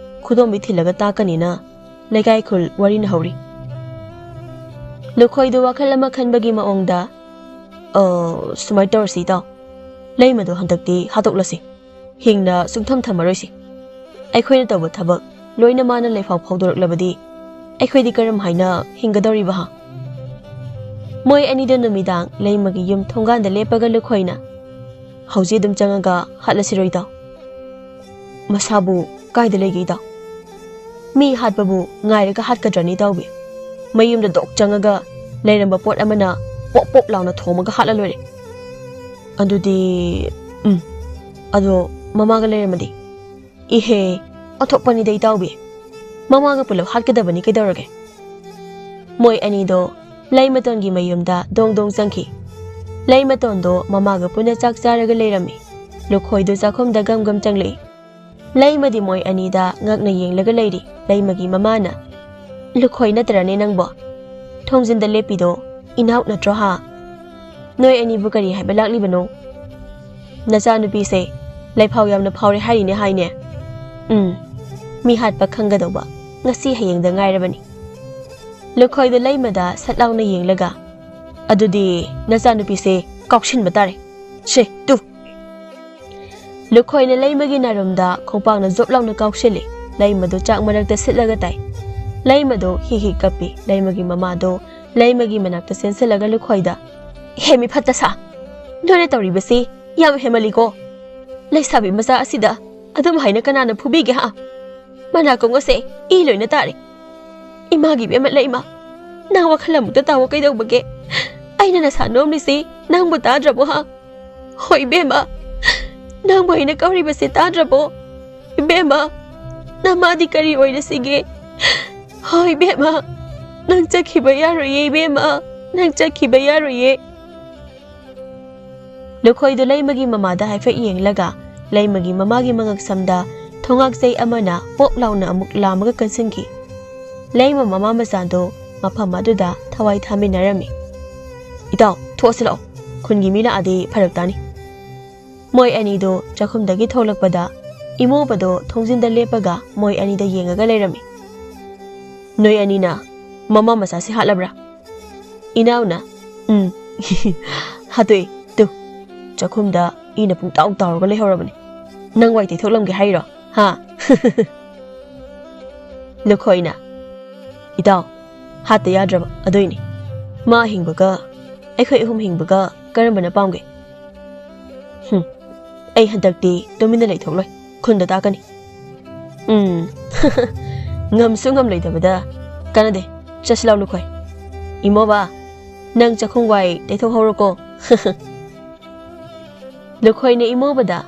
ꯈꯨꯗꯣꯝꯕꯤ ꯊꯤꯜꯂꯒ ꯇꯥꯛꯀꯅꯤꯅ ꯂꯩꯀꯥꯏ ꯈꯨꯜ ꯋꯥꯔꯤꯅ ꯍꯧꯔꯤ꯫" ꯂꯨꯈꯣꯏꯗꯨ ꯋꯥꯈꯜ ꯑꯃ ꯈꯟꯕꯒꯤ ꯃꯑꯣꯡꯗ, "ꯑ, ꯁꯨꯃꯥꯏꯅ ꯇꯧꯔꯁꯤ ꯏꯇꯥꯎ, ꯂꯩꯃꯗꯣ ꯍꯟꯗꯛꯇꯤ ꯍꯥꯠꯇꯣꯛꯂꯁꯤ, ꯍꯤꯡꯅ ꯁꯨꯡꯊꯝ ꯊꯝꯃꯔꯣꯏꯁꯤ꯫ ꯑꯩꯈꯣꯏꯅ ꯇꯧꯕ ꯊꯕꯛ ꯂꯣꯏꯅ ꯃꯥꯅ ꯂꯩꯐꯥꯎ ꯐꯥꯎꯗꯣꯔꯛꯂꯕꯗꯤ ꯑꯩꯈꯣꯏꯗꯤ ꯀꯔꯝ ꯍꯥꯏꯅ ꯍꯤꯡꯒꯗꯧꯔꯤꯕ ꯍꯥ?" ꯃꯣꯏ ꯑꯅꯤꯗ ꯅꯨꯃꯤꯗꯥꯡ ꯂꯩꯃꯒꯤ ꯌꯨꯝ ꯊꯣꯡꯒꯥꯟꯗ ꯂꯦꯞꯄꯒ ꯂꯨꯈꯣꯏꯅ, "ꯍꯧꯖꯤꯛ ꯑꯗꯨꯝ ꯆꯪꯉꯒ ꯍꯥꯠꯂꯁꯤꯔꯣ ꯏꯇꯥꯎ?" "ꯃꯁꯥꯕꯨ ꯀꯥꯏꯗ ꯂꯩꯒꯦ ꯏꯇꯥꯎ? ꯃꯤ ꯍꯥꯠꯄꯕꯨ ꯉꯥꯏꯔꯒ ꯍꯥꯠꯀꯗ꯭ꯔꯅꯤ ꯏꯇꯥꯎꯕꯤ? ꯃꯌꯨꯝꯗ ꯗꯣꯛ ꯆꯪꯉꯒ ꯂꯩꯔꯝꯕ ꯄꯣꯠ ꯑꯃꯅ ꯄꯣꯞ ꯄꯣꯞ ꯂꯥꯎꯅ ꯊꯣꯝꯃꯒ ꯍꯥꯠꯂ ꯂꯣꯏꯔꯦ꯫" "ꯑꯗꯨꯗꯤ, ꯎꯝ, ꯑꯗꯣ ꯃꯃꯥꯒ ꯂꯩꯔꯝꯃꯗꯤ?" "ꯏꯍꯦ, ꯑꯣꯟꯊꯣꯛꯄꯅꯤꯗ ꯏꯇꯥꯎꯕꯤ, ꯃꯃꯥꯒ ꯄꯨꯂꯞ ꯍꯥꯠꯀꯗꯕꯅꯤ ꯀꯩꯗꯧꯔꯒꯦ?" ꯃꯣꯏ ꯑꯅꯤꯗꯣ ꯂꯩꯃꯇꯣꯟꯒꯤ ꯃꯌꯨꯝꯗ ꯗꯣꯡ ꯗꯣꯡ ꯆꯪꯈꯤ꯫ ꯂꯩꯃꯇꯣꯟꯗꯣ ꯃꯃꯥꯒ ꯄꯨꯟꯅ ꯆꯥꯛ ꯆꯥꯔꯒ ꯂꯩꯔꯝꯃꯤ꯫ ꯂꯨꯈꯣꯏꯗꯨ ꯆꯥꯛꯈꯨꯝꯗ ꯒꯝ ꯒꯝ ꯆꯪꯂꯛꯏ꯫ ꯂꯩꯃꯗꯤ ꯃꯣꯏ ꯑꯅꯤꯗ ꯉꯛꯅ ꯌꯦꯡꯂꯒ ꯂꯩꯔꯤ꯫ ꯂꯩꯃꯒꯤ ꯃꯃꯥꯅ, "ꯂꯨꯈꯣꯏ ꯅꯠꯇ꯭ꯔꯅꯦ ꯅꯪꯕꯣ? ꯊꯣꯡꯖꯤꯟꯗ ꯂꯦꯞꯄꯤꯗꯣ ꯏꯅꯥꯎ ꯅꯠꯇ꯭ꯔꯣ ꯍꯥ? ꯅꯣꯏ ꯑꯅꯤꯕꯨ ꯀꯔꯤ ꯍꯥꯏꯕ ꯂꯥꯛꯂꯤꯕꯅꯣ? ꯅꯆꯥꯅꯨꯄꯤꯁꯦ ꯂꯩꯐꯥꯎ ꯌꯥꯝꯅ ꯐꯥꯎꯔꯦ ꯍꯥꯏꯔꯤꯅꯦ ꯍꯥꯏꯅꯦ? ꯎꯝ, ꯃꯤ ꯍꯥꯠꯄ ꯈꯪꯒꯗꯧꯕ ꯉꯁꯤ ꯍꯌꯦꯡꯗ ꯉꯥꯏꯔꯕꯅꯤ꯫" ꯂꯨꯈꯣꯏꯗꯨ ꯂꯩꯃꯗ ꯁꯠ ꯂꯥꯎꯅ ꯌꯦꯡꯂꯒ, "ꯑꯗꯨꯗꯤ ꯅꯆꯥꯅꯨꯄꯤꯁꯦ ꯀꯥꯎꯁꯤꯟꯕ ꯇꯥꯔꯦ꯫ ꯁꯦ, ꯇꯨ!" ꯂꯨꯈꯣꯏꯅ ꯂꯩꯃꯒꯤ ꯅꯥꯔꯨꯝꯗ ꯈꯣꯡꯄꯥꯛꯅ ꯖꯣꯞ ꯂꯥꯎꯅ ꯀꯥꯎꯁꯤꯜꯂꯤ꯫ ꯂꯩꯃꯗꯣ ꯆꯥꯛ ꯃꯔꯛꯇ ꯁꯤꯠꯂꯒ ꯇꯥꯏ꯫ ꯂꯩꯃꯗꯣ ꯍꯤ ꯍꯤ ꯀꯞꯄꯤ꯫ ꯂꯩꯃꯒꯤ ꯃꯃꯥꯗꯣ ꯂꯩꯃꯒꯤ ꯃꯅꯥꯛꯇ ꯆꯦꯟꯁꯤꯜꯂꯒ ꯂꯨꯈꯣꯏꯗ, "ꯍꯦ ꯃꯤꯐꯠꯇ ꯁꯥ, ꯅꯣꯏꯅ ꯇꯧꯔꯤꯕꯁꯤ ꯌꯥꯝ ꯍꯦꯃꯜꯂꯤꯀꯣ꯫ ꯂꯩꯁꯥꯕꯤ ꯃꯆꯥ ꯑꯁꯤꯗ ꯑꯗꯨꯝ ꯍꯥꯏꯅ ꯀꯅꯥꯅ ꯐꯨꯕꯤꯒꯦ ꯍꯥ? ꯃꯅꯥꯀꯣꯡ ꯑꯁꯦ ꯏ ꯂꯣꯏꯅ ꯇꯥꯔꯦ꯫ ꯏꯃꯥꯒꯤ ꯏꯕꯦꯝꯃ ꯂꯩꯃ, ꯅꯪ ꯋꯥꯈꯜ ꯑꯃꯨꯛꯇ ꯇꯥꯎꯑꯣ ꯀꯩꯗꯧꯕꯒꯦ? ꯑꯩꯅ ꯅꯁꯥ ꯅꯣꯝꯂꯤꯁꯤ ꯅꯪꯕꯨ ꯇꯥꯗ꯭ꯔꯕꯣ ꯍꯥ? ꯍꯣꯏ ꯏꯕꯦꯝꯃ, ꯅꯪꯕꯨ ꯑꯩꯅ ꯀꯧꯔꯤꯕꯁꯤ ꯇꯥꯗ꯭ꯔꯕꯣ? ꯏꯕꯦꯝꯃ, ꯅꯃꯥꯗꯤ ꯀꯔꯤ ꯑꯣꯏꯔꯁꯤꯒꯦ? ꯍꯣꯏ ꯏꯕꯦꯝꯃ, ꯅꯪ ꯆꯠꯈꯤꯕ ꯌꯥꯔꯣꯏꯌꯦ ꯏꯕꯦꯝꯃ, ꯅꯪ ꯆꯠꯈꯤꯕ ꯌꯥꯔꯣꯏꯌꯦ꯫ ꯂꯨꯈꯣꯏꯗꯨ ꯂꯩꯃꯒꯤ ꯃꯃꯥꯗ ꯍꯥꯏꯐꯦꯠ ꯌꯦꯡꯂꯒ ꯂꯩꯃꯒꯤ ꯃꯃꯥꯒꯤ ꯃꯉꯛꯁꯝꯗ ꯊꯣꯉꯥꯛꯆꯩ ꯑꯃꯅ ꯄꯣꯞ ꯂꯥꯎꯅ ꯑꯃꯨꯛ ꯂꯥꯝꯃꯒ ꯀꯟꯁꯤꯟꯈꯤ꯫ ꯂꯩꯃ ꯃꯃꯥ ꯃꯆꯥꯗꯨ ꯃꯐꯝ ꯑꯗꯨꯗ ꯊꯋꯥꯏ ꯊꯥꯃꯤꯟꯅꯔꯝꯃꯤ꯫ "ꯏꯇꯥꯎ, ꯊꯣꯛꯑꯁꯤ ꯂꯥꯛꯑꯣ, ꯈꯨꯟꯒꯤ ꯃꯤ ꯂꯥꯛꯑꯗꯤ ꯐꯔꯛ ꯇꯥꯅꯤ꯫" ꯃꯣꯏ ꯑꯅꯤꯗꯨ ꯆꯥꯛꯈꯨꯝꯗꯒꯤ ꯊꯣꯛꯂꯛꯄꯗ ꯏꯃꯣꯕꯗꯣ ꯊꯣꯡꯖꯤꯟꯗ ꯂꯦꯞꯄꯒ ꯃꯣꯏ ꯑꯅꯤꯗ ꯌꯦꯡꯉꯒ ꯂꯩꯔꯝꯃꯤ꯫ "ꯅꯣꯏ ꯑꯅꯤꯅ ꯃꯃꯥ ꯃꯆꯥꯁꯤ ꯍꯥꯠꯂꯕ꯭ꯔꯥ?" ꯏꯅꯥꯎꯅ, "ꯎꯝ, ꯍꯥꯠꯇꯣꯛꯏ꯫ ꯇꯨ, ꯆꯥꯛꯈꯨꯝꯗ ꯏꯅ ꯄꯨꯡꯇꯥꯎ ꯇꯥꯎꯔꯒ ꯂꯩꯍꯧꯔꯕꯅꯤ꯫ ꯅꯪ ꯋꯥꯏ ꯇꯩꯊꯣꯛꯂꯝꯒꯦ ꯍꯥꯏꯔꯣ? ꯍꯥ?" ꯂꯨꯈꯣꯏꯅ, "ꯏꯇꯥꯎ, ꯍꯥꯠꯇ ꯌꯥꯗ꯭ꯔꯕ ꯑꯗꯨꯏꯅꯤ꯫ ꯃꯥ ꯍꯤꯡꯕꯒ ꯑꯩꯈꯣꯏ ꯑꯍꯨꯝ ꯍꯤꯡꯕꯒ ꯀꯔꯝꯕꯅ ꯄꯥꯝꯒꯦ?" "ꯍꯨꯝ, ꯑꯩ ꯍꯟꯗꯛꯇꯤ ꯇꯨꯃꯤꯟꯅ ꯂꯩꯊꯣꯛꯂꯣꯏ, ꯈꯨꯟꯗ ꯇꯥꯛꯀꯅꯤ꯫" "ꯎꯝ, ꯉꯝꯁꯨ ꯉꯝꯂꯣꯏꯗꯕꯗ ꯀꯥꯟꯅꯗꯦ, ꯆꯠꯁꯤ ꯂꯥꯎ ꯂꯨꯈꯣꯏ꯫ ꯏꯃꯣꯕ, ꯅꯪ ꯆꯥꯛꯈꯨꯝ ꯋꯥꯏ ꯇꯩꯊꯣꯛꯍꯧꯔꯣꯀꯣ꯫" ꯂꯨꯈꯣꯏꯅ ꯏꯃꯣꯕꯗ,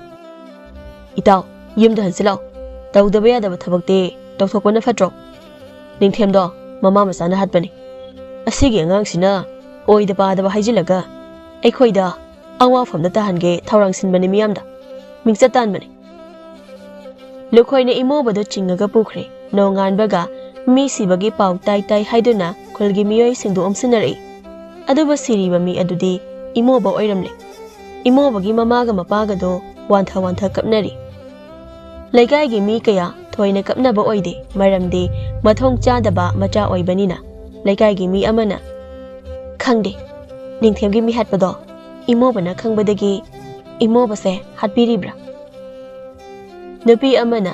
"ꯏꯇꯥꯎ, ꯌꯨꯝꯗ ꯍꯟꯁꯤ ꯂꯥꯎ꯫ ꯇꯧꯗꯕ ꯌꯥꯗꯕ ꯊꯕꯛꯇꯤ ꯇꯧꯊꯣꯛꯄꯅ ꯐꯠꯇ꯭ꯔꯣ? ꯅꯤꯡꯊꯦꯝꯗꯣ ꯃꯃꯥ ꯃꯆꯥꯅ ꯍꯥꯠꯄꯅꯤ꯫ ꯑꯁꯤꯒꯤ ꯑꯉꯥꯡꯁꯤꯅ ꯑꯣꯏꯗ ꯄꯥꯗꯕ ꯍꯥꯏꯖꯤꯜꯂꯒ ꯑꯩꯈꯣꯏꯗ ꯑꯋꯥꯐꯝꯗ ꯇꯥꯍꯟꯒꯦ ꯊꯧꯔꯥꯡ ꯁꯤꯟꯕꯅꯤ ꯃꯤꯌꯥꯝꯗ꯫ ꯃꯤꯡꯆꯠ ꯇꯥꯟꯕꯅꯤ꯫" ꯂꯨꯈꯣꯏꯅ ꯏꯃꯣꯕꯗꯨ ꯆꯤꯡꯉꯒ ꯄꯨꯈ꯭ꯔꯦ꯫ ꯅꯣꯡꯉꯥꯟꯕꯒ ꯃꯤ ꯁꯤꯕꯒꯤ ꯄꯥꯎ ꯇꯥꯏ ꯇꯥꯏ ꯍꯥꯏꯗꯨꯅ ꯈꯨꯜꯒꯤ ꯃꯤꯑꯣꯏꯁꯤꯡꯗꯨ ꯑꯣꯝꯁꯤꯟꯅꯔꯛꯏ꯫ ꯑꯗꯨꯕꯨ ꯁꯤꯔꯤꯕ ꯃꯤ ꯑꯗꯨꯗꯤ ꯏꯃꯣꯕ ꯑꯣꯏꯔꯝꯂꯦ꯫ ꯏꯃꯣꯕꯒꯤ ꯃꯃꯥꯒ ꯃꯄꯥꯒꯗꯣ ꯋꯥꯟꯊ ꯋꯥꯟꯊ ꯀꯞꯅꯔꯤ꯫ ꯂꯩꯀꯥꯏꯒꯤ ꯃꯤ ꯀꯌꯥ ꯊꯣꯏꯅ ꯀꯞꯅꯕ ꯑꯣꯏꯗꯦ, ꯃꯔꯝꯗꯤ ꯃꯊꯣꯡ ꯆꯥꯗꯕ ꯃꯆꯥ ꯑꯣꯏꯕꯅꯤꯅ꯫ ꯂꯩꯀꯥꯏꯒꯤ ꯃꯤ ꯑꯃꯅ, "ꯈꯪꯗꯦ, ꯅꯤꯡꯊꯦꯝꯒꯤ ꯃꯤ ꯍꯥꯠꯄꯗꯣ ꯏꯃꯣꯕꯅ ꯈꯪꯕꯗꯒꯤ ꯏꯃꯣꯕꯁꯦ ꯍꯥꯠꯄꯤꯔꯤꯕ꯭ꯔꯥ?" ꯅꯨꯄꯤ ꯑꯃꯅ,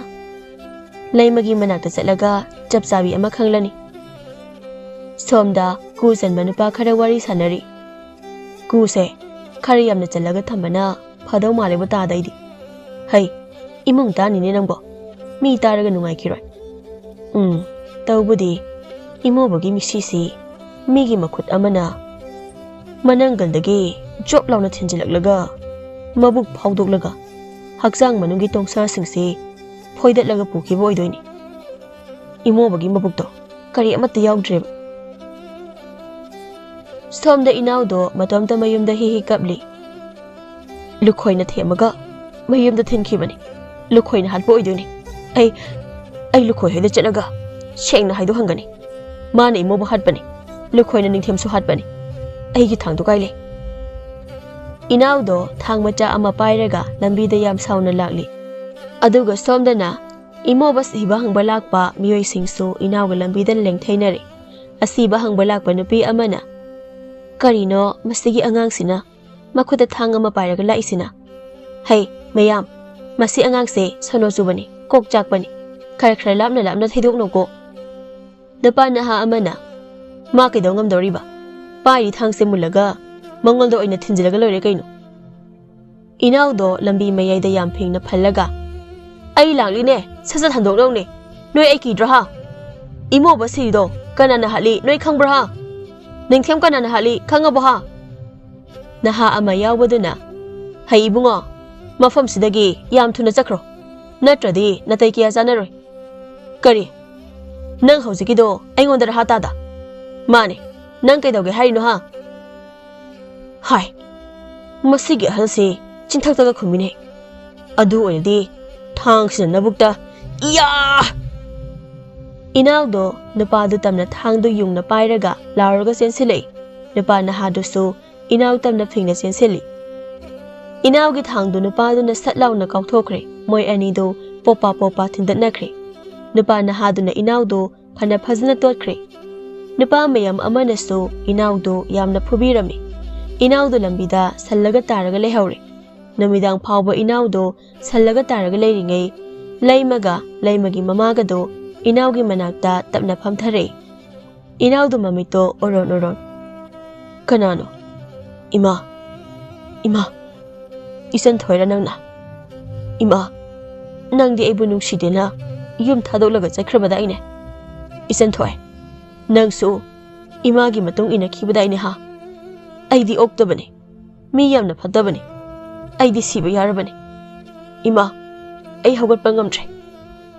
ꯂꯩꯃꯒꯤ ꯃꯅꯥꯛꯇ ꯆꯠꯂꯒ ꯆꯞ ꯆꯥꯕꯤ ꯑꯃ ꯈꯪꯂꯅꯤ꯫ ꯁꯣꯝꯗ ꯀꯨ ꯆꯟꯕ ꯅꯨꯄꯥ ꯈꯔ ꯋꯥꯔꯤ ꯁꯥꯟꯅꯔꯤ꯫ ꯀꯨꯁꯦ ꯈꯔ ꯌꯥꯝꯅ ꯆꯜꯂꯒ ꯊꯝꯕꯅ ꯐꯗꯧ ꯃꯥꯜꯂꯦꯕꯨ ꯇꯥꯗ ꯑꯩꯗꯤ꯫ ꯍꯩ, ꯏꯃꯨꯡ ꯇꯥꯅꯤꯅꯦ ꯅꯪꯕꯣ꯫ ꯃꯤ ꯇꯥꯔꯒ ꯅꯨꯡꯉꯥꯏꯈꯤꯔꯣꯏ꯫ ꯎꯝ, ꯇꯧꯕꯗꯤ ꯏꯃꯣꯕꯒꯤ ꯃꯤꯁꯤꯁꯤ ꯃꯤꯒꯤ ꯃꯈꯨꯠ ꯑꯃꯅ ꯃꯅꯪꯒꯜꯗꯒꯤ ꯖꯣꯞ ꯂꯥꯎꯅ ꯊꯤꯟꯖꯤꯜꯂꯛꯂꯒ ꯃꯕꯨꯛ ꯐꯥꯎꯗꯣꯛꯂꯒ ꯍꯛꯆꯥꯡ ꯃꯅꯨꯡꯒꯤ ꯇꯣꯡꯁꯥꯁꯤꯡꯁꯤ ꯐꯣꯏꯗꯠꯂꯒ ꯄꯨꯈꯤꯕ ꯑꯣꯏꯗꯣꯏꯅꯤ꯫ ꯏꯃꯣꯕꯒꯤ ꯃꯕꯨꯛꯇꯣ ꯀꯔꯤ ꯑꯃꯠꯇ ꯌꯥꯎꯗ꯭ꯔꯦꯕ꯫ ꯁꯣꯝꯗ ꯏꯅꯥꯎꯗꯣ ꯃꯇꯣꯝꯇ ꯃꯌꯨꯝꯗ ꯍꯤ ꯍꯤ ꯀꯞꯂꯤ꯫ ꯂꯨꯈꯣꯏꯅ ꯊꯦꯝꯃꯒ ꯃꯌꯨꯝꯗ ꯊꯤꯟꯈꯤꯕꯅꯤ꯫ ꯂꯨꯈꯣꯏꯅ ꯍꯥꯠꯄ ꯑꯣꯏꯗꯣꯏꯅꯤ꯫ ꯑꯩ, ꯑꯩ ꯂꯨꯈꯣꯏ ꯍꯣꯏꯗ ꯆꯠꯂꯒ ꯁꯦꯡꯅ ꯍꯥꯏꯗꯣꯛꯍꯟꯒꯅꯤ꯫ ꯃꯥꯅ ꯏꯃꯣꯕꯨ ꯍꯥꯠꯄꯅꯤ꯫ ꯂꯨꯈꯣꯏꯅ ꯅꯤꯡꯊꯦꯝꯁꯨ ꯍꯥꯠꯄꯅꯤ꯫ ꯑꯩꯒꯤ ꯊꯥꯡꯗꯣ ꯀꯥꯏ ꯂꯩ? ꯏꯅꯥꯎꯗꯣ ꯊꯥꯡ ꯃꯆꯥ ꯑꯃ ꯄꯥꯏꯔꯒ ꯂꯝꯕꯤꯗ ꯌꯥꯝ ꯁꯥꯎꯅ ꯂꯥꯛꯂꯤ꯫ ꯑꯗꯨꯒ ꯁꯣꯝꯗꯅ ꯏꯃꯣꯕ ꯁꯤꯕ ꯍꯪꯕ ꯂꯥꯛꯄ ꯃꯤꯑꯣꯏꯁꯤꯡꯁꯨ ꯏꯅꯥꯎꯒ ꯂꯝꯕꯤꯗ ꯂꯦꯡꯊꯩꯅꯔꯦ꯫ ꯑꯁꯤꯕ ꯍꯪꯕ ꯂꯥꯛꯄ ꯅꯨꯄꯤ ꯑꯃꯅ, "ꯀꯔꯤꯅꯣ ꯃꯁꯤꯒꯤ ꯑꯉꯥꯡꯁꯤꯅ ꯃꯈꯨꯠꯇ ꯊꯥꯡ ꯑꯃ ꯄꯥꯏꯔꯒ ꯂꯥꯛꯏꯁꯤꯅ? ꯍꯩ, ꯃꯌꯥꯝ, ꯃꯁꯤ ꯑꯉꯥꯡꯁꯦ ꯁꯣꯅꯣ ꯆꯨꯕꯅꯤ, ꯀꯣꯛ ꯆꯥꯛꯄꯅꯤ꯫ ꯈꯔ ꯈꯔ ꯂꯥꯞꯅ ꯂꯥꯞꯅ ꯊꯩꯗꯣꯛꯅꯧꯀꯣ꯫" ꯅꯨꯄꯥ ꯅꯍꯥ ꯑꯃꯅ, "ꯃꯥ ꯀꯩꯗꯧ ꯉꯝꯗꯧꯔꯤꯕ? ꯄꯥꯏꯔꯤ ꯊꯥꯡꯁꯦ ꯃꯨꯜꯂꯒ ꯃꯉꯣꯟꯗ ꯑꯣꯏꯅ ꯊꯤꯟꯖꯤꯜꯂꯒ ꯂꯣꯏꯔꯦ ꯀꯩꯅꯣ?" ꯏꯅꯥꯎꯗꯣ ꯂꯝꯕꯤ ꯃꯌꯥꯏꯗ ꯌꯥꯝ ꯐꯤꯡꯅ ꯐꯜꯂꯒ, "ꯑꯩ ꯂꯥꯛꯂꯤꯅꯦ, ꯁꯠ ꯁꯠ ꯍꯟꯗꯣꯛꯅꯧꯅꯦ꯫ ꯅꯣꯏ ꯑꯩ ꯀꯤꯗ꯭ꯔꯣ ꯍꯥ? ꯏꯃꯣꯕ ꯁꯤꯔꯤꯗꯣ ꯀꯅꯥꯅ ꯍꯥꯠꯂꯤ ꯅꯣꯏ ꯈꯪꯕ꯭ꯔꯣ ꯍꯥ? ꯅꯤꯡꯊꯦꯝ ꯀꯅꯥꯅ ꯍꯥꯠꯂꯤ ꯈꯪꯉꯕꯣ ꯍꯥ?" ꯅꯍꯥ ꯑꯃ ꯌꯥꯎꯕꯗꯨꯅ, "ꯍꯩ ꯏꯕꯨꯡꯉꯣ, ꯃꯐꯝꯁꯤꯗꯒꯤ ꯌꯥꯝ ꯊꯨꯅ ꯆꯠꯈ꯭ꯔꯣ, ꯅꯠꯇ꯭ꯔꯗꯤ ꯅꯥꯇꯩ ꯀꯌꯥ ꯆꯥꯅꯔꯣꯏ꯫" "ꯀꯔꯤ? ꯅꯪ ꯍꯧꯖꯤꯛꯀꯤꯗꯣ ꯑꯩꯉꯣꯟꯗꯔ ꯍꯥ ꯇꯥꯗ?" "ꯃꯥꯅꯦ, ꯅꯪ ꯀꯩꯗꯧꯒꯦ ꯍꯥꯏꯔꯤꯅꯣ ꯍꯥ?" ꯍꯥꯏ, ꯃꯁꯤꯒꯤ ꯑꯍꯜꯁꯤ ꯆꯤꯟꯊꯛꯇꯒ ꯈꯨꯝꯃꯤꯅꯦ꯫ ꯑꯗꯨ ꯑꯣꯏꯔꯗꯤ ꯊꯥꯡꯁꯤꯅ ꯅꯕꯨꯛꯇ, "ꯏꯌꯥ!" ꯏꯅꯥꯎꯗꯣ ꯅꯨꯄꯥꯗꯨ ꯇꯝꯅ ꯊꯥꯡꯗꯨ ꯌꯨꯡꯅ ꯄꯥꯏꯔꯒ ꯂꯥꯎꯔꯒ ꯆꯦꯟꯁꯤꯜꯂꯛꯏ꯫ ꯅꯨꯄꯥ ꯅꯍꯥꯗꯨꯁꯨ ꯏꯅꯥꯎ ꯇꯝꯅ ꯐꯤꯡꯅ ꯆꯦꯟꯁꯤꯜꯂꯤ꯫ ꯏꯅꯥꯎꯒꯤ ꯊꯥꯡꯗꯨ ꯅꯨꯄꯥꯗꯨꯅ ꯁꯠ ꯂꯥꯎꯅ ꯀꯥꯎꯊꯣꯛꯈ꯭ꯔꯦ꯫ ꯃꯣꯏ ꯑꯅꯤꯗꯨ ꯄꯣꯄꯥ ꯄꯣꯄꯥ ꯊꯤꯟꯗꯠꯅꯈ꯭ꯔꯦ꯫ ꯅꯨꯄꯥ ꯅꯍꯥꯗꯨꯅ ꯏꯅꯥꯎꯗꯨ ꯐꯅ ꯐꯖꯅ ꯇꯣꯠꯈ꯭ꯔꯦ꯫ ꯅꯨꯄꯥ ꯃꯌꯥꯝ ꯑꯃꯅꯁꯨ ꯏꯅꯥꯎꯗꯨ ꯌꯥꯝꯅ ꯐꯨꯕꯤꯔꯝꯃꯤ꯫ ꯏꯅꯥꯎꯗꯨ ꯂꯝꯕꯤꯗ ꯁꯜꯂꯒ ꯇꯥꯔꯒ ꯂꯩꯍꯧꯔꯦ꯫ ꯅꯨꯃꯤꯗꯥꯡ ꯐꯥꯎꯕ ꯏꯅꯥꯎꯗꯨ ꯁꯜꯂꯒ ꯇꯥꯔꯒ ꯂꯩꯔꯤꯉꯩ, ꯂꯩꯃꯒ ꯂꯩꯃꯒꯤ ꯃꯃꯥꯒꯗꯣ ꯏꯅꯥꯎꯒꯤ ꯃꯅꯥꯛꯇ ꯇꯞꯅ ꯐꯝꯊꯔꯦ꯫ ꯏꯅꯥꯎꯗꯣ ꯃꯃꯤꯠꯇꯣ ꯑꯣꯔꯣꯟ ꯑꯣꯔꯣꯟ꯫ "ꯀꯅꯥꯅꯣ? ꯏꯃꯥ, ꯏꯃꯥ, ꯏꯆꯟ ꯊꯣꯏꯔ ꯅꯪꯅ? ꯏꯃꯥ, ꯅꯪꯗꯤ ꯑꯩꯕꯨ ꯅꯨꯡꯁꯤꯗꯦꯅ ꯌꯨꯝ ꯊꯥꯗꯣꯛꯂꯒ ꯆꯠꯈ꯭ꯔꯕꯗꯥꯏꯅꯦ? ꯏꯆꯟ ꯊꯣꯏ, ꯅꯪꯁꯨ ꯏꯃꯥꯒꯤ ꯃꯇꯨꯡ ꯏꯟꯅꯈꯤꯕꯗꯥꯏꯅꯦ ꯍꯥ? ꯑꯩꯗꯤ ꯑꯣꯛꯇꯕꯅꯤ꯫ ꯃꯤ ꯌꯥꯝꯅ ꯐꯠꯇꯕꯅꯤ꯫ ꯑꯩꯗꯤ ꯁꯤꯕ ꯌꯥꯔꯕꯅꯤ꯫ ꯏꯃꯥ, ꯑꯩ ꯍꯧꯒꯠꯄ ꯉꯝꯗ꯭ꯔꯦ꯫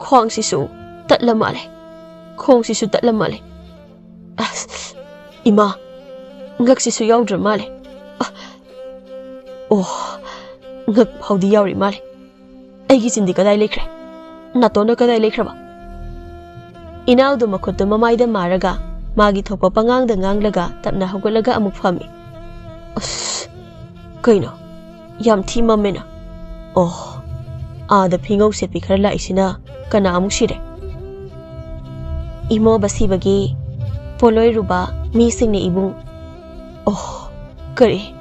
ꯈ꯭ꯋꯥꯡꯁꯤꯁꯨ ꯇꯠꯂ ꯃꯥꯜꯂꯦ꯫ ꯈꯣꯡꯁꯤꯁꯨ ꯇꯠꯂ ꯃꯥꯜꯂꯦ꯫ ꯑꯁ, ꯏꯃꯥ, ꯉꯛꯁꯤꯁꯨ ꯌꯥꯎꯗ꯭ꯔ ꯃꯥꯜꯂꯦ꯫ ꯑ, ꯑꯣ, ꯉꯛ ꯐꯥꯎꯗꯤ ꯌꯥꯎꯔꯤ ꯃꯥꯜꯂꯦ꯫ ꯑꯩꯒꯤ ꯆꯤꯟꯗꯤ ꯀꯗꯥꯏ ꯂꯩꯈ꯭ꯔꯦ? ꯅꯥꯇꯣꯟꯅ ꯀꯗꯥꯏ ꯂꯩꯈ꯭ꯔꯕ?" ꯏꯅꯥꯎꯗꯨ ꯃꯈꯨꯠꯇꯨ ꯃꯃꯥꯏꯗ ꯃꯥꯔꯒ, ꯃꯥꯒꯤ ꯊꯣꯛꯄ ꯄꯉꯥꯡꯗ ꯉꯥꯡꯂꯒ ꯇꯞꯅ ꯍꯧꯒꯠꯂꯒ ꯑꯃꯨꯛ ꯐꯝꯃꯤ꯫ "ꯑꯁ, ꯀꯩꯅꯣ? ꯌꯥꯝ ꯊꯤ ꯃꯝꯃꯦꯅ꯫ ꯑꯣ, ꯑꯥꯗ ꯐꯤꯉꯧ ꯁꯦꯠꯄꯤ ꯈꯔ ꯂꯥꯛꯏꯁꯤꯅ ꯀꯅꯥ ꯑꯃꯨꯛ ꯁꯤꯔꯦ?" "ꯏꯃꯣꯕ ꯁꯤꯕꯒꯤ ꯄꯣꯠꯂꯣꯏꯔꯨꯕ ꯃꯤꯁꯤꯡꯅꯦ, ꯏꯕꯨꯡ꯫" "ꯑꯣ, ꯀꯔꯤ?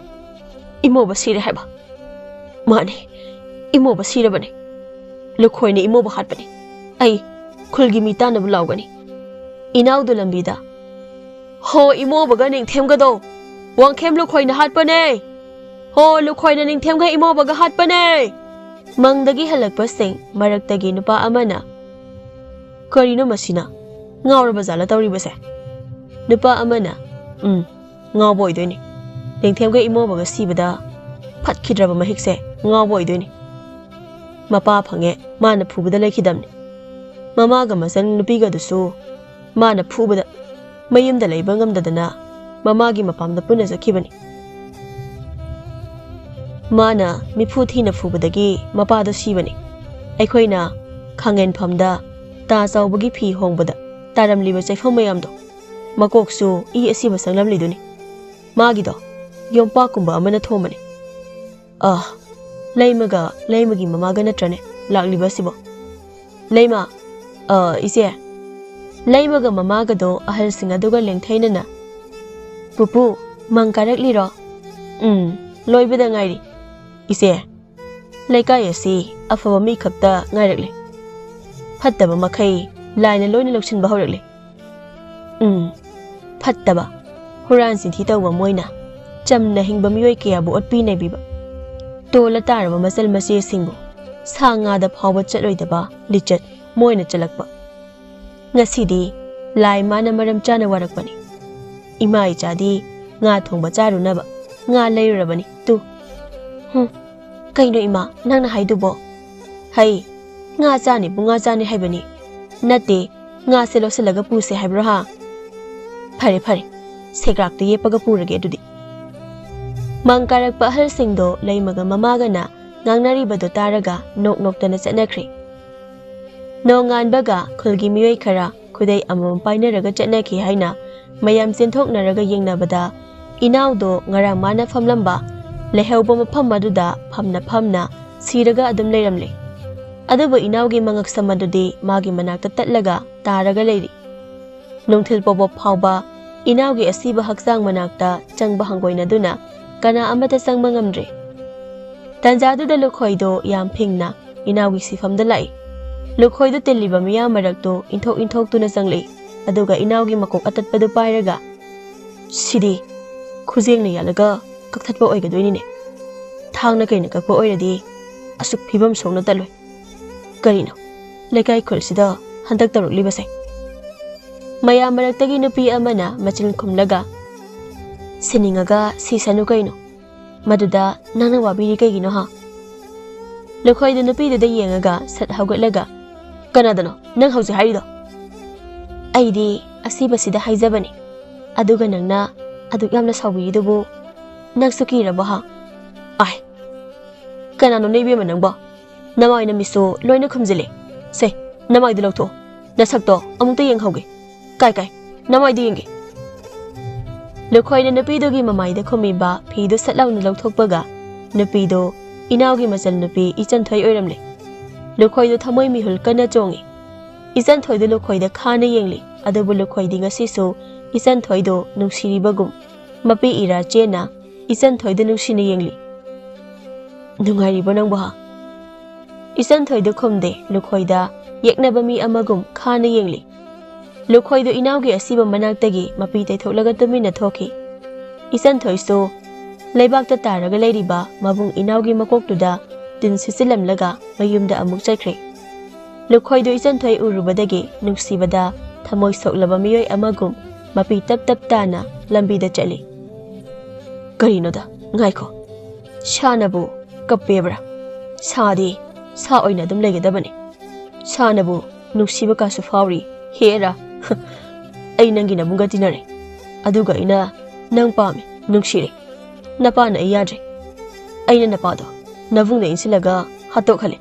ꯏꯃꯣꯕ ꯁꯤꯔꯦ ꯍꯥꯏꯕ?" "ꯃꯥꯅꯤ, ꯏꯃꯣꯕ ꯁꯤꯔꯕꯅꯤ꯫ ꯂꯨꯈꯣꯏꯅ ꯏꯃꯣꯕ ꯍꯥꯠꯄꯅꯤ꯫ ꯑꯩ ꯈꯨꯜꯒꯤ ꯃꯤ ꯇꯥꯟꯅꯕ ꯂꯥꯎꯒꯅꯤ꯫" ꯏꯅꯥꯎꯗꯨ ꯂꯝꯕꯤꯗ, "ꯍꯣ, ꯏꯃꯣꯕꯒ ꯅꯤꯡꯊꯦꯝꯒꯗꯣ ꯋꯥꯡꯈꯦꯝ ꯂꯨꯈꯣꯏꯅ ꯍꯥꯠꯄꯅꯦ! ꯍꯣ, ꯂꯨꯈꯣꯏꯅ ꯅꯤꯡꯊꯦꯝꯒ ꯏꯃꯣꯕꯒ ꯍꯥꯠꯄꯅꯦ!" ꯃꯪꯗꯒꯤ ꯍꯜꯂꯛꯄꯁꯤꯡ ꯃꯔꯛꯇꯒꯤ ꯅꯨꯄꯥ ꯑꯃꯅ, "ꯀꯔꯤꯅꯣ ꯃꯁꯤꯅ? ꯉꯥꯎꯔꯕ ꯖꯥꯠꯂ ꯇꯧꯔꯤꯕꯁꯦ?" ꯅꯨꯄꯥ ꯑꯃꯅ, "ꯎꯝ, ꯉꯥꯎꯕ ꯑꯣꯏꯗꯣꯏꯅꯤ꯫ ꯅꯤꯡꯊꯦꯝꯒ ꯏꯃꯣꯕꯒ ꯁꯤꯕꯗ ꯐꯠꯈꯤꯗ꯭ꯔꯕ ꯃꯍꯤꯛꯁꯦ ꯉꯥꯎꯕ ꯑꯣꯏꯗꯣꯏꯅꯤ꯫ ꯃꯄꯥ ꯐꯪꯉꯦ, ꯃꯥꯅ ꯐꯨꯕꯗ ꯂꯩꯈꯤꯗꯕꯅꯤ꯫ ꯃꯃꯥꯒ ꯃꯆꯟ ꯅꯨꯄꯤꯒꯗꯨꯁꯨ ꯃꯥꯅ ꯐꯨꯕꯗ ꯃꯌꯨꯝꯗ ꯂꯩꯕ ꯉꯝꯗꯗꯅ ꯃꯃꯥꯒꯤ ꯃꯄꯥꯝꯗ ꯄꯨꯟꯅ ꯆꯠꯈꯤꯕꯅꯤ꯫ ꯃꯥꯅ ꯃꯤꯐꯨ ꯊꯤꯅ ꯐꯨꯕꯗꯒꯤ ꯃꯄꯥꯗꯣ ꯁꯤꯕꯅꯤ꯫ ꯑꯩꯈꯣꯏꯅ ꯈꯥꯡꯉꯦꯟꯐꯝꯗ ꯇꯥ ꯆꯥꯎꯕꯒꯤ ꯐꯤ ꯍꯣꯡꯕꯗ ꯇꯥꯔꯝꯂꯤꯕ ꯆꯩꯐꯝ ꯃꯌꯥꯝꯗꯣ, ꯃꯀꯣꯛꯁꯨ ꯏ ꯑꯁꯤꯕ ꯆꯪꯂꯝꯂꯤꯗꯨꯅꯤ꯫ ꯃꯥꯒꯤꯗꯣ ꯌꯣꯝꯄꯥꯛꯀꯨꯝꯕ ꯑꯃꯅ ꯊꯣꯝꯕꯅꯤ꯫ ꯑ, ꯂꯩꯃꯒ ꯂꯩꯃꯒꯤ ꯃꯃꯥꯒ ꯅꯠꯇ꯭ꯔꯅꯦ ꯂꯥꯛꯂꯤꯕ ꯑꯁꯤꯕꯣ? ꯂꯩꯃ, ꯑ, ꯏꯆꯦ, ꯂꯩꯃꯒ ꯃꯃꯥꯒꯗꯣ ꯑꯍꯜꯁꯤꯡ ꯑꯗꯨꯒ ꯂꯦꯡꯊꯩꯅꯅ, "ꯄꯨꯄꯨ, ꯃꯪ ꯀꯥꯔꯛꯂꯤꯔꯣ?" "ꯎꯝ, ꯂꯣꯏꯕꯗ ꯉꯥꯏꯔꯤ, ꯏꯆꯦ꯫ ꯂꯩꯀꯥꯏ ꯑꯁꯤ ꯑꯐꯕ ꯃꯤ ꯈꯛꯇ ꯉꯥꯏꯔꯛꯂꯦ꯫ ꯐꯠꯇꯕ ꯃꯈꯩ ꯂꯥꯏꯅ ꯂꯣꯏꯅ ꯂꯧꯁꯤꯟꯕ ꯍꯧꯔꯛꯂꯦ꯫ ꯎꯝ, ꯐꯠꯇꯕ, ꯍꯨꯔꯥꯟ ꯆꯤꯟꯊꯤ ꯇꯧꯕ ꯃꯣꯏꯅ ꯆꯝꯅ ꯍꯤꯡꯕ ꯃꯤꯑꯣꯏ ꯀꯌꯥꯕꯨ ꯑꯣꯠꯄꯤ ꯅꯩꯕꯤꯕ, ꯇꯣꯜꯂ ꯇꯥꯔꯕ ꯃꯆꯜ ꯃꯆꯦꯁꯤꯡꯕꯨ ꯁꯥ ꯉꯥꯗ ꯐꯥꯎꯕ ꯆꯠꯂꯣꯏꯗꯕ ꯂꯤꯆꯠ ꯃꯣꯏꯅ ꯆꯠꯂꯛꯄ꯫ ꯉꯁꯤꯗꯤ ꯂꯥꯏ ꯃꯥꯅ ꯃꯔꯝ ꯆꯥꯅ ꯋꯥꯔꯛꯄꯅꯤ꯫ ꯏꯃꯥ ꯏꯆꯥꯗꯤ ꯉꯥ ꯊꯣꯡꯕ ꯆꯥꯔꯨꯅꯕ ꯉꯥ ꯂꯩꯔꯨꯔꯕꯅꯤ ꯇꯨ꯫ ꯍꯨꯝ, ꯀꯩꯅꯣ ꯏꯃꯥ ꯅꯪꯅ ꯍꯥꯏꯗꯨꯕꯣ? ꯍꯩ, ꯉꯥ ꯆꯥꯅꯤꯕꯨ ꯉꯥ ꯆꯥꯅꯤ ꯍꯥꯏꯕꯅꯤ꯫ ꯅꯠꯇꯦ, ꯉꯥꯁꯦ ꯂꯧꯁꯤꯜꯂꯒ ꯄꯨꯁꯦ ꯍꯥꯏꯕ꯭ꯔꯣ ꯍꯥ? ꯐꯔꯦ ꯐꯔꯦ, ꯁꯦꯒ꯭ꯔꯥꯛꯇ ꯌꯦꯞꯄꯒ ꯄꯨꯔꯒꯦ ꯑꯗꯨꯗꯤ꯫ ꯃꯪ ꯀꯥꯔꯛꯄ ꯑꯍꯜꯁꯤꯡꯗꯣ ꯂꯩꯃꯒ ꯃꯃꯥꯒꯅ ꯉꯥꯡꯅꯔꯤꯕꯗꯣ ꯇꯥꯔꯒ ꯅꯣꯛ ꯅꯣꯛꯇꯅ ꯆꯠꯅꯈ꯭ꯔꯦ꯫ ꯅꯣꯡꯉꯥꯟꯕꯒ ꯈꯨꯜꯒꯤ ꯃꯤꯑꯣꯏ ꯈꯔ ꯈꯨꯗꯩ ꯑꯃꯃꯝ ꯄꯥꯏꯅꯔꯒ ꯆꯠꯅꯈꯤ ꯍꯥꯏꯅ ꯃꯌꯥꯝ ꯆꯦꯟꯊꯣꯛꯅꯔꯒ ꯌꯦꯡꯅꯕꯗ, ꯏꯅꯥꯎꯗꯣ ꯉꯔꯥꯡ ꯃꯥꯅ ꯐꯝꯂꯝꯕ ꯂꯩꯍꯧꯕ ꯃꯐꯝ ꯑꯗꯨꯗ ꯐꯝꯅ ꯐꯝꯅ ꯁꯤꯔꯒ ꯑꯗꯨꯝ ꯂꯩꯔꯝꯂꯦ꯫ ꯑꯗꯨꯕꯨ ꯏꯅꯥꯎꯒꯤ ꯃꯉꯛꯁꯝ ꯑꯗꯨꯗꯤ ꯃꯥꯒꯤ ꯃꯅꯥꯛꯇ ꯇꯠꯂꯒ ꯇꯥꯔꯒ ꯂꯩꯔꯤ꯫ ꯅꯨꯡꯊꯤꯜ ꯄꯣꯕꯣꯞ ꯐꯥꯎꯕ ꯏꯅꯥꯎꯒꯤ ꯑꯁꯤꯕ ꯍꯛꯆꯥꯡ ꯃꯅꯥꯛꯇ ꯆꯪꯕ ꯍꯪꯒꯣꯏꯅꯗꯨꯅ ꯀꯅꯥ ꯑꯃꯠꯇ ꯆꯪꯕ ꯉꯝꯗ꯭ꯔꯦ꯫ ꯇꯟꯖꯥꯗꯨꯗ ꯂꯨꯈꯣꯏꯗꯣ ꯌꯥꯝ ꯐꯤꯡꯅ ꯏꯅꯥꯎꯒꯤ ꯁꯤꯐꯝꯗ ꯂꯥꯛꯏ꯫ ꯂꯨꯈꯣꯏꯗꯣ ꯇꯤꯜꯂꯤꯕ ꯃꯤꯌꯥꯝ ꯃꯔꯛꯇꯨ ꯏꯟꯊꯣꯛ ꯏꯟꯊꯣꯛꯇꯨꯅ ꯆꯪꯂꯛꯏ꯫ ꯑꯗꯨꯒ ꯏꯅꯥꯎꯒꯤ ꯃꯀꯣꯛ ꯑꯇꯠꯄꯗꯨ ꯄꯥꯏꯔꯒ, "ꯁꯤꯗꯤ ꯈꯨꯖꯦꯡꯅ ꯌꯥꯜꯂꯒ ꯀꯛꯊꯠꯄ ꯑꯣꯏꯒꯗꯣꯏꯅꯤꯅꯦ꯫ ꯊꯥꯡꯅ ꯀꯩꯅ ꯀꯛꯄ ꯑꯣꯏꯔꯗꯤ ꯑꯁꯨꯛ ꯐꯤꯕꯝ ꯁꯣꯛꯅ ꯇꯠꯂꯣꯏ꯫ ꯀꯔꯤꯅꯣ, ꯂꯩꯀꯥꯏ ꯈꯨꯜꯁꯤꯗ ꯍꯟꯗꯛ ꯇꯧꯔꯛꯂꯤꯕꯁꯦ?" ꯃꯌꯥꯝ ꯃꯔꯛꯇꯒꯤ ꯅꯨꯄꯤ ꯑꯃꯅ ꯃꯆꯤꯟ ꯈꯨꯝꯂꯒ, "ꯁꯤꯅꯤꯡꯉꯒ ꯁꯤꯁꯅꯨ ꯀꯩꯅꯣ꯫ ꯃꯗꯨꯗ ꯅꯪꯅ ꯋꯥꯕꯤꯔꯤ ꯀꯩꯒꯤꯅꯣ ꯍꯥ?" ꯂꯨꯈꯣꯏꯗꯨ ꯅꯨꯄꯤꯗꯨꯗ ꯌꯦꯡꯉꯒ ꯁꯠ ꯍꯧꯒꯠꯂꯒ, "ꯀꯅꯥꯗꯅꯣ ꯅꯪ ꯍꯧꯖꯤꯛ ꯍꯥꯏꯔꯤꯗꯣ?" "ꯑꯩꯗꯤ ꯑꯁꯤꯕꯁꯤꯗ ꯍꯥꯏꯖꯕꯅꯤ꯫ ꯑꯗꯨꯒ ꯅꯪꯅ ꯑꯗꯨꯛ ꯌꯥꯝꯅ ꯁꯥꯎꯕꯤꯔꯤꯗꯨꯕꯨ ꯅꯪꯁꯨ ꯀꯤꯔꯕꯣ ꯍꯥ?" "ꯑꯥꯏ, ꯀꯅꯥꯅꯣ ꯅꯣꯏ ꯏꯕꯦꯝꯃ ꯅꯪꯕꯣ? ꯅꯃꯥꯏ ꯅꯃꯤꯠꯁꯨ ꯂꯣꯏꯅ ꯈꯨꯝꯖꯤꯜꯂꯦ꯫ ꯁꯦ, ꯅꯃꯥꯏꯗꯨ ꯂꯧꯊꯣꯛꯑꯣ꯫ ꯅꯁꯛꯇꯣ ꯑꯃꯨꯛꯇ ꯌꯦꯡꯍꯧꯒꯦ꯫ ꯀꯥꯏ, ꯀꯥꯏ, ꯅꯃꯥꯏꯗꯨ ꯌꯦꯡꯒꯦ꯫" ꯂꯨꯈꯣꯏꯅ ꯅꯨꯄꯤꯗꯨꯒꯤ ꯃꯃꯥꯏꯗ ꯈꯨꯝꯃꯤꯕ ꯐꯤꯗꯨ ꯁꯠ ꯂꯥꯎꯅ ꯂꯧꯊꯣꯛꯄꯒ, ꯅꯨꯄꯤꯗꯨ ꯏꯅꯥꯎꯒꯤ ꯃꯆꯜ ꯅꯨꯄꯤ ꯏꯆꯟꯊꯣꯏ ꯑꯣꯏꯔꯝꯂꯦ꯫ ꯂꯨꯈꯣꯏꯗꯨ ꯊꯃꯣꯏ ꯃꯤꯍꯨꯜ ꯀꯟꯅ ꯆꯣꯡꯉꯤ꯫ ꯏꯆꯟꯊꯣꯏꯗꯨ ꯂꯨꯈꯣꯏꯗ ꯈꯥꯅ ꯌꯦꯡꯂꯤ꯫ ꯑꯗꯨꯕꯨ ꯂꯨꯈꯣꯏꯗꯤ ꯉꯁꯤꯁꯨ ꯏꯆꯟꯊꯣꯏꯗꯨ ꯅꯨꯡꯁꯤꯔꯤꯕꯒꯨꯝ ꯃꯄꯤ ꯏꯔꯥ ꯆꯦꯟꯅ ꯏꯆꯟꯊꯣꯏꯗꯨ ꯅꯨꯡꯁꯤꯅ ꯌꯦꯡꯂꯤ꯫ "ꯅꯨꯡꯉꯥꯏꯔꯤꯕꯣ ꯅꯪꯕꯣ ꯍꯥ?" ꯏꯆꯟꯊꯣꯏꯗꯨ ꯈꯨꯝꯗꯦ꯫ ꯂꯨꯈꯣꯏꯗ ꯌꯦꯛꯅꯕ ꯃꯤ ꯑꯃꯒꯨꯝ ꯈꯥꯅ ꯌꯦꯡꯂꯤ꯫ ꯂꯨꯈꯣꯏꯗꯨ ꯏꯅꯥꯎꯒꯤ ꯑꯁꯤꯕ ꯃꯅꯥꯛꯇꯒꯤ ꯃꯄꯤ ꯇꯩꯊꯣꯛꯂꯒ ꯇꯨꯃꯤꯟꯅ ꯊꯣꯛꯈꯤ꯫ ꯏꯆꯟꯊꯣꯏꯁꯨ ꯂꯩꯕꯥꯛꯇ ꯇꯥꯔꯒ ꯂꯩꯔꯤꯕ ꯃꯕꯨꯡ ꯏꯅꯥꯎꯒꯤ ꯃꯀꯣꯛꯇꯨꯗ ꯇꯤꯟ ꯁꯤꯠꯆꯤꯜꯂꯝꯂꯒ ꯃꯌꯨꯝꯗ ꯑꯃꯨꯛ ꯆꯠꯈ꯭ꯔꯦ꯫ ꯂꯨꯈꯣꯏꯗꯨ ꯏꯆꯟꯊꯣꯏ ꯎꯔꯨꯕꯗꯒꯤ ꯅꯨꯡꯁꯤꯕꯗ ꯊꯃꯣꯏ ꯁꯣꯛꯂꯕ ꯃꯤꯑꯣꯏ ꯑꯃꯒꯨꯝ ꯃꯄꯤ ꯇꯞ ꯇꯞ ꯇꯥꯅ ꯂꯝꯕꯤꯗ ꯆꯠꯂꯤ꯫ "ꯀꯔꯤꯅꯣꯗ, ꯉꯥꯏꯈꯣ, ꯁꯥꯅꯕꯨ ꯀꯞꯄꯦꯕ꯭ꯔꯥ? ꯁꯥꯗꯤ ꯁꯥ ꯑꯣꯏꯅ ꯑꯗꯨꯝ ꯂꯩꯒꯗꯕꯅꯤ꯫ ꯁꯥꯅꯕꯨ ꯅꯨꯡꯁꯤꯕ ꯀꯥꯁꯨ ꯐꯥꯎꯔꯤ, ꯍꯦꯔꯥ꯫ ꯑꯩ ꯅꯪꯒꯤ ꯅꯕꯨꯡꯒ ꯇꯤꯟꯅꯔꯦ, ꯑꯗꯨꯒ ꯑꯩꯅ ꯅꯪ ꯄꯥꯝꯃꯦ, ꯅꯨꯡꯁꯤꯔꯦ꯫ ꯅꯄꯥꯅ ꯑꯩ ꯌꯥꯗ꯭ꯔꯦ, ꯑꯩꯅ ꯅꯄꯥꯗꯣ ꯅꯕꯨꯡꯗ ꯏꯟꯁꯤꯜꯂꯒ ꯍꯥꯠꯇꯣꯛꯍꯜꯂꯦ꯫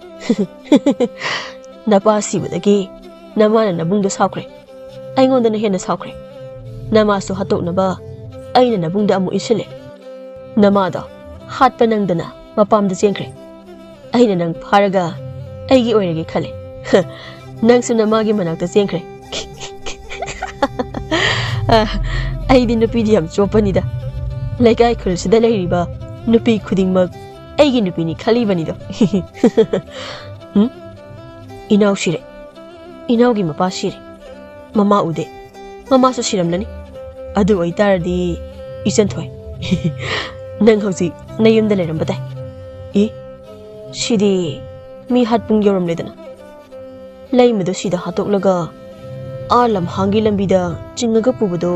ꯅꯄꯥ ꯁꯤꯕꯗꯒꯤ ꯅꯃꯥꯅ ꯅꯕꯨꯡꯗꯣ ꯁꯥꯎꯈ꯭ꯔꯦ, ꯑꯩꯉꯣꯟꯗꯅ ꯍꯦꯟꯅ ꯁꯥꯎꯈ꯭ꯔꯦ꯫ ꯅꯃꯥꯁꯨ ꯍꯥꯠꯇꯣꯛꯅꯕ ꯑꯩꯅ ꯅꯕꯨꯡꯗ ꯑꯃꯨꯛ ꯏꯟꯁꯤꯜꯂꯦ꯫ ꯅꯃꯥꯗꯣ ꯍꯥꯠꯄ ꯅꯪꯗꯅ ꯃꯄꯥꯝꯗ ꯆꯦꯟꯈ꯭ꯔꯦ꯫ ꯑꯩꯅ ꯅꯪ ꯐꯥꯔꯒ ꯑꯩꯒꯤ ꯑꯣꯏꯔꯒꯦ ꯈꯜꯂꯦ꯫ ꯅꯪꯁꯨ ꯅꯃꯥꯒꯤ ꯃꯅꯥꯛꯇ ꯆꯦꯟꯈ꯭ꯔꯦ꯫" ꯑ, ꯑꯩꯗꯤ ꯅꯨꯄꯤꯗꯤ ꯌꯥꯝ ꯆꯣꯞꯄꯅꯤꯗ꯫ ꯂꯩꯀꯥꯏ ꯈꯨꯜꯁꯤꯗ ꯂꯩꯔꯤꯕ ꯅꯨꯄꯤ ꯈꯨꯗꯤꯡꯃꯛ ꯑꯩꯒꯤ ꯅꯨꯄꯤꯅꯤ ꯈꯜꯂꯤꯕꯅꯤꯗꯣ꯫ ꯎꯝ? ꯏꯅꯥꯎ ꯁꯤꯔꯦ꯫ ꯏꯅꯥꯎꯒꯤ ꯃꯄꯥ ꯁꯤꯔꯦ꯫ ꯃꯃꯥ ꯎꯗꯦ꯫ ꯃꯃꯥꯁꯨ ꯁꯤꯔꯝꯂꯅꯤ꯫ ꯑꯗꯨ ꯑꯣꯏꯇꯥꯔꯗꯤ, ꯏꯆꯟꯊꯣꯏ, ꯅꯪ ꯍꯧꯖꯤꯛ ꯅꯌꯨꯝꯗ ꯂꯩꯔꯝꯕ ꯇꯥꯏ꯫ ꯏ, ꯁꯤꯗꯤ ꯃꯤ ꯍꯥꯠ ꯄꯨꯡ ꯌꯧꯔꯝꯂꯦꯗꯅ꯫ ꯂꯩꯃꯗꯣ ꯁꯤꯗ ꯍꯥꯠꯇꯣꯛꯂꯒ ꯑꯥ ꯂꯝꯍꯥꯡꯒꯤ ꯂꯝꯕꯤꯗ ꯆꯤꯡꯉꯒ ꯄꯨꯕꯗꯣ꯫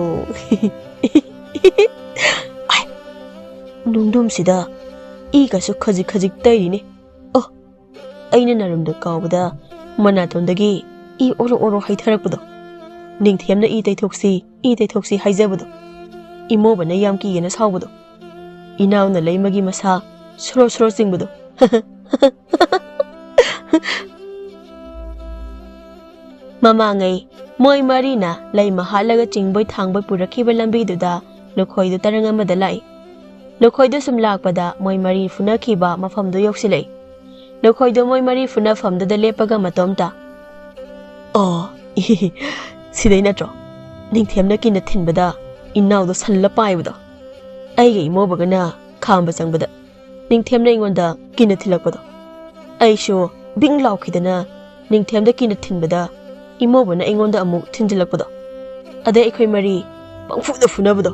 ꯑꯥꯏ, ꯅꯨꯡꯗꯨꯝꯁꯤꯗ ꯏꯒꯁꯨ ꯈꯖꯤꯛ ꯈꯖꯤꯛ ꯇꯩꯔꯤꯅꯦ꯫ ꯑꯣ, ꯑꯩꯅ ꯅꯔꯨꯝꯗ ꯀꯥꯎꯕꯗ ꯃꯅꯥꯇꯣꯟꯗꯒꯤ ꯏ ꯑꯣꯔꯣ ꯑꯣꯔꯣ ꯍꯩꯊꯔꯛꯄꯗꯣ꯫ ꯅꯤꯡꯊꯦꯝꯅ E ꯇꯩꯊꯣꯛꯁꯤ, E ꯇꯩꯊꯣꯛꯁꯤ ꯍꯥꯏꯖꯕꯗꯣ꯫ ꯏꯃꯣꯕꯅ ꯌꯥꯝ ꯀꯤꯌꯦꯅ ꯁꯥꯎꯕꯗꯣ꯫ ꯏꯅꯥꯎꯅ ꯂꯩꯃꯒꯤ ꯃꯁꯥ ꯁꯣꯔꯣ ꯁꯣꯔꯣ ꯆꯤꯡꯕꯗꯣ꯫ ꯃꯃꯥꯡꯉꯩ ꯃꯣꯏ ꯃꯔꯤꯅ ꯂꯩꯃ ꯍꯥꯠꯂꯒ ꯆꯤꯡꯕꯣꯏ ꯊꯥꯡꯕꯣꯏ ꯄꯨꯔꯛꯈꯤꯕ ꯂꯝꯕꯤꯗꯨꯗ ꯂꯨꯈꯣꯏꯗꯨ ꯇꯔꯪ ꯑꯃꯗ ꯂꯥꯛꯏ꯫ ꯂꯨꯈꯣꯏꯗꯨ ꯁꯨꯝ ꯂꯥꯛꯄꯗ ꯃꯣꯏ ꯃꯔꯤ ꯐꯨꯅꯈꯤꯕ ꯃꯐꯝꯗꯨ ꯌꯧꯁꯤꯜꯂꯛꯏ꯫ ꯂꯨꯈꯣꯏꯗꯨ ꯃꯣꯏ ꯃꯔꯤ ꯐꯨꯅꯐꯝꯗꯨꯗ ꯂꯦꯞꯄꯒ ꯃꯇꯣꯝꯇ, "ꯑꯣ, ꯏꯍꯤꯍꯤ, ꯁꯤꯗꯩ ꯅꯠꯇ꯭ꯔꯣ ꯅꯤꯡꯊꯦꯝꯅ ꯀꯤꯅ ꯊꯤꯟꯕꯗ ꯏꯅꯥꯎꯗꯣ ꯁꯜꯂ ꯄꯥꯏꯕꯗꯣ? ꯑꯩꯒ ꯏꯃꯣꯕꯒꯅ ꯈꯥꯝꯕ ꯆꯪꯕꯗ ꯅꯤꯡꯊꯦꯝꯅ ꯑꯩꯉꯣꯟꯗ ꯀꯤꯅ ꯊꯤꯜꯂꯛꯄꯗꯣ꯫ ꯑꯩꯁꯨ ꯕꯤꯡ ꯂꯥꯎꯈꯤꯗꯅ ꯅꯤꯡꯊꯦꯝꯗ ꯀꯤꯅ ꯊꯤꯟꯕꯗ ꯏꯃꯧꯕꯅ ꯑꯩꯉꯣꯟꯗ ꯑꯃꯨꯛ ꯊꯤꯟꯖꯤꯜꯂꯛꯄꯗꯣ, ꯑꯗꯩ ꯑꯩꯈꯣꯏ ꯃꯔꯤ ꯄꯪꯐꯨꯗ ꯐꯨꯅꯕꯗꯣ꯫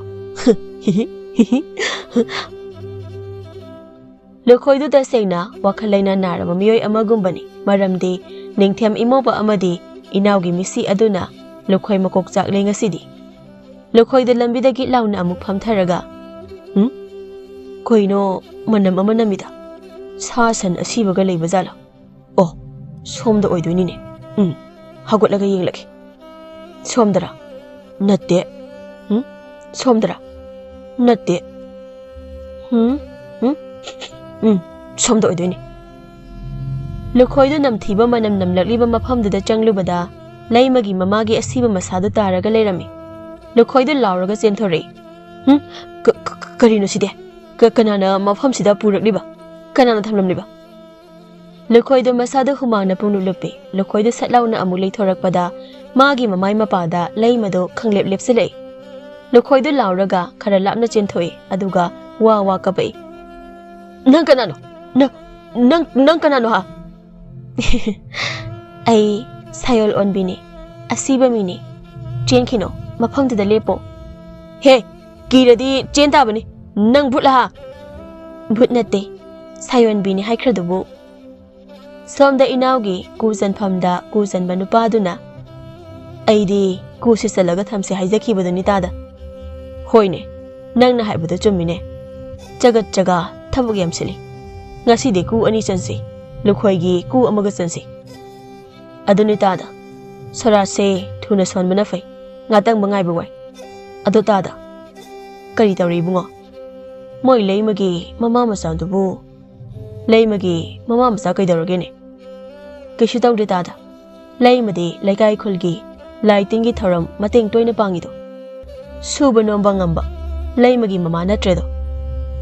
ꯂꯨꯈꯣꯏꯗꯨ ꯇꯁꯦꯡꯅ ꯋꯥꯈꯜ ꯂꯩꯅꯥ ꯅꯥꯔꯕ ꯃꯤꯑꯣꯏ ꯑꯃꯒꯨꯝꯕꯅꯤ, ꯃꯔꯝꯗꯤ ꯅꯤꯡꯊꯦꯝ ꯏꯃꯧꯕ ꯑꯃꯗꯤ ꯏꯅꯥꯎꯒꯤ ꯃꯤꯠꯁꯤ ꯑꯗꯨꯅ ꯂꯨꯈꯣꯏ ꯃꯀꯣꯛ ꯆꯥꯛꯂꯦ ꯉꯁꯤꯗꯤ꯫ ꯂꯨꯈꯣꯏꯗ ꯂꯝꯕꯤꯗ ꯒꯤꯠ ꯂꯥꯎꯅ ꯑꯃꯨꯛ ꯐꯝꯊꯔꯒ, "ꯎꯝ? ꯀꯩꯅꯣ ꯃꯅꯝ ꯑꯃ ꯅꯝꯃꯤꯗ? ꯁꯥ ꯁꯟ ꯑꯁꯤꯕꯒ ꯂꯩꯕ ꯖꯥꯠꯂꯣ? ꯑꯣ, ꯁꯣꯝꯗ ꯑꯣꯏꯗꯣꯏꯅꯤꯅꯦ꯫ ꯎꯝ, ꯍꯧꯒꯠꯂꯒ ꯌꯦꯡꯂꯒꯦ꯫ ꯁꯣꯝꯗꯔꯥ? ꯅꯠꯇꯦ꯫ ꯎꯝ? ꯁꯣꯝꯗꯔꯥ? ꯅꯠꯇꯦ꯫ ꯎꯝ? ꯎꯝ? ꯎꯝ, ꯁꯣꯝꯗ ꯑꯣꯏꯗꯣꯏꯅꯤ꯫" ꯂꯨꯈꯣꯏꯗꯨ ꯅꯝꯊꯤꯕ ꯃꯅꯝ ꯅꯝꯂꯛꯂꯤꯕ ꯃꯐꯝꯗꯨꯗ ꯆꯪꯂꯨꯕꯗ, ꯂꯩꯃꯒꯤ ꯃꯃꯥꯒꯤ ꯑꯁꯤꯕ ꯃꯁꯥꯗꯨ ꯇꯥꯔꯒ ꯂꯩꯔꯝꯃꯤ꯫ ꯂꯨꯈꯣꯏꯗꯨ ꯂꯥꯎꯔꯒ ꯆꯦꯟꯊꯣꯔꯛꯏ꯫ "ꯎꯝ? ꯀ-, ꯀ-, ꯀ-, ꯀꯔꯤꯅꯣ ꯁꯤꯗꯤ? ꯀ-, ꯀꯅꯥꯅ ꯃꯐꯝꯁꯤꯗ ꯄꯨꯔꯛꯂꯤꯕ? ꯀꯅꯥꯅ ꯊꯝꯂꯝꯂꯤꯕ?" ꯂꯨꯈꯣꯏꯗꯨ ꯃꯁꯥꯗꯨ ꯍꯨꯃꯥꯡꯅ ꯄꯨꯡꯂꯨꯞ ꯂꯨꯞꯄꯤ꯫ ꯂꯨꯈꯣꯏꯗꯨ ꯁꯠ ꯂꯥꯎꯅ ꯑꯃꯨꯛ ꯂꯩꯊꯣꯔꯛꯄꯗ, ꯃꯥꯒꯤ ꯃꯃꯥꯏ ꯃꯄꯥꯗ ꯂꯩꯃꯗꯨ ꯈꯪꯂꯦꯞ ꯂꯦꯞꯁꯤꯜꯂꯛꯏ꯫ ꯂꯨꯈꯣꯏꯗꯨ ꯂꯥꯎꯔꯒ ꯈꯔ ꯂꯥꯞꯅ ꯆꯦꯟꯊꯣꯛꯏ, ꯑꯗꯨꯒ ꯋꯥ ꯋꯥ ꯀꯞꯄꯛꯏ꯫ "ꯅꯪ ꯀꯅꯥꯅꯣ? ꯅꯪ, ꯅꯪ, ꯅꯪ ꯀꯅꯥꯅꯣ ꯍꯥ?" "ꯑꯩ ꯁꯥꯌꯣꯜ ꯑꯣꯟꯕꯤꯅꯤ, ꯑꯁꯤꯕ ꯃꯤꯅꯤ꯫ ꯆꯦꯟꯈꯤꯅꯣ, ꯃꯐꯝꯗꯨꯗ ꯂꯦꯞꯄꯣ꯫" "ꯍꯦ, ꯀꯤꯔꯗꯤ ꯆꯦꯟ ꯇꯥꯕꯅꯤ꯫ ꯅꯪ ꯚꯨꯠꯂ ꯍꯥ?" "ꯚꯨꯠ ꯅꯠꯇꯦ, ꯁꯥꯌꯣꯟꯕꯤꯅꯤ ꯍꯥꯏꯈ꯭ꯔꯗꯨꯕꯨ꯫" ꯁꯣꯝꯗ ꯏꯅꯥꯎꯒꯤ ꯀꯨ ꯆꯟꯐꯝꯗ ꯀꯨ ꯆꯟꯕ ꯅꯨꯄꯥꯗꯨꯅ, "ꯑꯩꯗꯤ ꯀꯨꯁꯤ ꯆꯜꯂꯒ ꯊꯝꯁꯦ ꯍꯥꯏꯖꯈꯤꯕꯗꯨꯅꯤ ꯇꯥꯗ꯫" "ꯍꯣꯏꯅꯦ, ꯅꯪꯅ ꯍꯥꯏꯕꯗꯨ ꯆꯨꯝꯃꯤꯅꯦ꯫ ꯆꯒꯠ ꯆꯒꯥ ꯊꯕꯛ ꯌꯥꯝ ꯁꯤꯜꯂꯤ꯫ ꯉꯁꯤꯗꯤ ꯀꯨ ꯑꯅꯤ ꯆꯟꯁꯤ, ꯂꯨꯈꯣꯏꯒꯤ ꯀꯨ ꯑꯃꯒ ꯆꯟꯁꯤ꯫" "ꯑꯗꯨꯅꯤ ꯇꯥꯗ, ꯁꯣꯔꯥꯠꯁꯦ ꯊꯨꯅ ꯁꯣꯟꯕꯅ ꯐꯩ, ꯉꯥꯇꯪꯕ ꯉꯥꯏꯕ ꯋꯥꯏ꯫ ꯑꯗꯣ ꯇꯥꯗ, ꯀꯔꯤ ꯇꯧꯔꯤ ꯏꯕꯨꯡꯉꯣ? ꯃꯣꯏ ꯂꯩꯃꯒꯤ ꯃꯃꯥ ꯃꯆꯥꯗꯨꯕꯨ?" "ꯂꯩꯃꯒꯤ ꯃꯃꯥ ꯃꯆꯥ ꯀꯩꯗꯧꯔꯒꯦꯅꯦ?" "ꯀꯩꯁꯨ ꯇꯧꯗꯦ ꯇꯥꯗ, ꯂꯩꯃꯗꯤ ꯂꯩꯀꯥꯏ ꯈꯨꯜꯒꯤ ꯂꯥꯏ ꯇꯤꯟꯒꯤ ꯊꯧꯔꯝ ꯃꯇꯦꯡ ꯇꯣꯏꯅ ꯄꯥꯡꯉꯤꯗꯣ꯫ ꯁꯨꯕ ꯅꯣꯝꯕ ꯉꯝꯕ ꯂꯩꯃꯒꯤ ꯃꯃꯥ ꯅꯠꯇ꯭ꯔꯦꯗꯣ꯫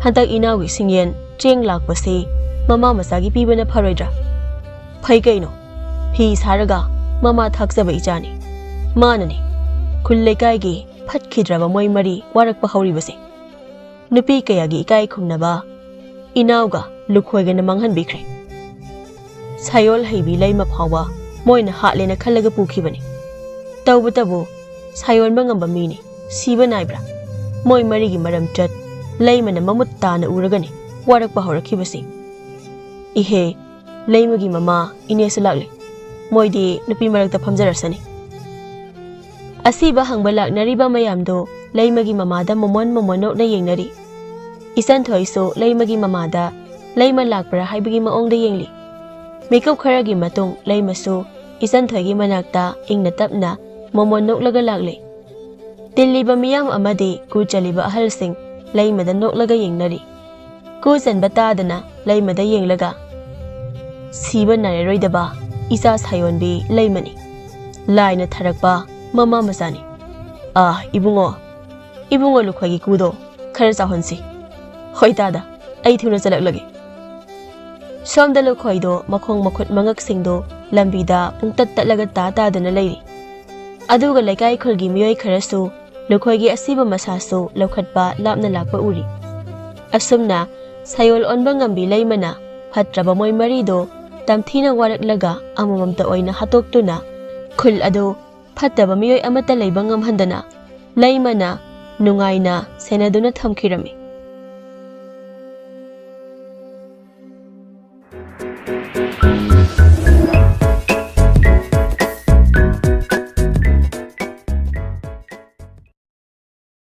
ꯍꯟꯗꯛ ꯏꯅꯥꯎꯒꯤ ꯁꯤꯡꯌꯦꯟ ꯆꯦꯡ ꯂꯥꯛꯄꯁꯤ ꯃꯃꯥ ꯃꯆꯥꯒꯤ ꯄꯤꯕꯅ ꯐꯔꯣꯏꯗ꯭ꯔꯥ? ꯐꯩ ꯀꯩꯅꯣ, ꯐꯤ ꯁꯥꯔꯒ ꯃꯃꯥ ꯊꯥꯛꯆꯕ ꯏꯆꯥꯅꯤ꯫ ꯃꯥꯅꯅꯤ ꯈꯨꯜ ꯂꯩꯀꯥꯏꯒꯤ ꯐꯠꯈꯤꯗ꯭ꯔꯕ ꯃꯣꯏ ꯃꯔꯤ ꯋꯥꯔꯛꯄ ꯍꯧꯔꯤꯕꯁꯦ꯫ ꯅꯨꯄꯤ ꯀꯌꯥꯒꯤ ꯏꯀꯥꯏ ꯈꯨꯝꯅꯕ ꯏꯅꯥꯎꯒ ꯂꯨꯈꯣꯏꯒꯅ ꯃꯥꯡꯍꯟꯕꯤꯈ꯭ꯔꯦ꯫ ꯁꯥꯌꯣꯜ ꯍꯩꯕꯤ ꯂꯩꯃ ꯐꯥꯎꯕ ꯃꯣꯏꯅ ꯍꯥꯠꯂꯦꯅ ꯈꯜꯂꯒ ꯄꯨꯈꯤꯕꯅꯤ꯫ ꯇꯧꯕꯇꯕꯨ ꯁꯥꯌꯣꯟꯕ ꯉꯝꯕ ꯃꯤꯅꯤ, ꯁꯤꯕ ꯅꯥꯏꯕ꯭ꯔꯥ? ꯃꯣꯏ ꯃꯔꯤꯒꯤ ꯃꯔꯝꯆꯠ ꯂꯩꯃꯅ ꯃꯃꯨꯠ ꯇꯥꯅ ꯎꯔꯒꯅꯤ ꯋꯥꯔꯛꯄ ꯍꯧꯔꯛꯈꯤꯕꯁꯤ꯫ ꯏꯍꯦ, ꯂꯩꯃꯒꯤ ꯃꯃꯥ ꯏꯅꯦꯁꯨ ꯂꯥꯛꯂꯦ꯫ ꯃꯣꯏꯗꯤ ꯅꯨꯄꯤ ꯃꯔꯛꯇ ꯐꯝꯖꯔꯁꯅꯤ꯫ ꯑꯁꯤꯕ ꯍꯪꯕ ꯂꯥꯛꯅꯔꯤꯕ ꯃꯌꯥꯝꯗꯨ ꯂꯩꯃꯒꯤ ꯃꯃꯥꯗ ꯃꯣꯃꯣꯟ ꯃꯣꯃꯣꯟ ꯅꯣꯛꯅ ꯌꯦꯡꯅꯔꯤ꯫ ꯏꯆꯟꯊꯣꯏꯁꯨ ꯂꯩꯃꯒꯤ ꯃꯃꯥꯗ ꯂꯩꯃ ꯂꯥꯛꯄ꯭ꯔꯥ ꯍꯥꯏꯕꯒꯤ ꯃꯑꯣꯡꯗ ꯌꯦꯡꯂꯤ꯫ ꯃꯤꯀꯨꯞ ꯈꯔꯒꯤ ꯃꯇꯨꯡ ꯂꯩꯃꯁꯨ ꯏꯆꯟꯊꯣꯏꯒꯤ ꯃꯅꯥꯛꯇ ꯏꯪꯅ ꯇꯞꯅ ꯃꯣꯃꯣꯟ ꯅꯣꯛꯂꯒ ꯂꯥꯛꯂꯦ꯫ ꯇꯤꯜꯂꯤꯕ ꯃꯤꯌꯥꯝ ꯑꯃꯗꯤ ꯀꯨ ꯆꯜꯂꯤꯕ ꯑꯍꯜꯁꯤꯡ ꯂꯩꯃꯗ ꯅꯣꯛꯂꯒ ꯌꯦꯡꯅꯔꯤ꯫ ꯀꯨ ꯆꯟꯕ ꯇꯥꯗꯅ ꯂꯩꯃꯗ ꯌꯦꯡꯂꯒ, "ꯁꯤꯕ ꯅꯥꯏꯔꯔꯣꯏꯗꯕ ꯏꯆꯥ ꯁꯥꯌꯣꯟꯕꯤ ꯂꯩꯃꯅꯤ꯫ ꯂꯥꯏꯅ ꯊꯥꯔꯛꯄ ꯃꯃꯥ ꯃꯆꯥꯅꯤ꯫ ꯑꯥ, ꯏꯕꯨꯡꯉꯣ, ꯏꯕꯨꯡꯉꯣ ꯂꯨꯈꯣꯏꯒꯤ ꯀꯨꯗꯣ ꯈꯔ ꯆꯥꯎꯍꯟꯁꯤ꯫ ꯍꯣꯏ ꯇꯥꯗ, ꯑꯩ ꯊꯨꯅ ꯆꯠꯂꯛꯂꯒꯦ꯫" ꯁꯣꯝꯗ ꯂꯨꯈꯣꯏꯗꯣ ꯃꯈꯣꯡ ꯃꯈꯨꯠ ꯃꯉꯛꯁꯤꯡꯗꯣ ꯂꯝꯕꯤꯗ ꯄꯨꯡꯇꯠ ꯇꯠꯂꯒ ꯇꯥ ꯇꯥꯗꯨꯅ ꯂꯩꯔꯤ꯫ ꯑꯗꯨꯒ ꯂꯩꯀꯥꯏ ꯈꯨꯜꯒꯤ ꯃꯤꯑꯣꯏ ꯈꯔꯁꯨ ꯂꯨꯈꯣꯏꯒꯤ ꯑꯁꯤꯕ ꯃꯁꯥꯁꯨ ꯂꯧꯈꯠꯄ ꯂꯥꯞꯅ ꯂꯥꯛꯄ ꯎꯔꯤ꯫ ꯑꯁꯨꯝꯅ ꯁꯥꯌꯣꯜ ꯑꯣꯟꯕ ꯉꯝꯕꯤ ꯂꯩꯃꯅ ꯐꯠꯇ꯭ꯔꯕ ꯃꯣꯏ ꯃꯔꯤꯗꯣ ꯇꯝꯊꯤꯅ ꯋꯥꯔꯛꯂꯒ ꯑꯃꯃꯝꯇ ꯑꯣꯏꯅ ꯍꯥꯠꯇꯣꯛꯇꯨꯅ ꯈꯨꯜ ꯑꯗꯨ ꯐꯠꯇꯕ ꯃꯤꯑꯣꯏ ꯑꯃꯠꯇ ꯂꯩꯕ ꯉꯝꯍꯟꯗꯅ ꯂꯩꯃꯅ ꯅꯨꯡꯉꯥꯏꯅ ꯁꯦꯟꯅꯗꯨꯅ ꯊꯝꯈꯤꯔꯝꯃꯤ꯫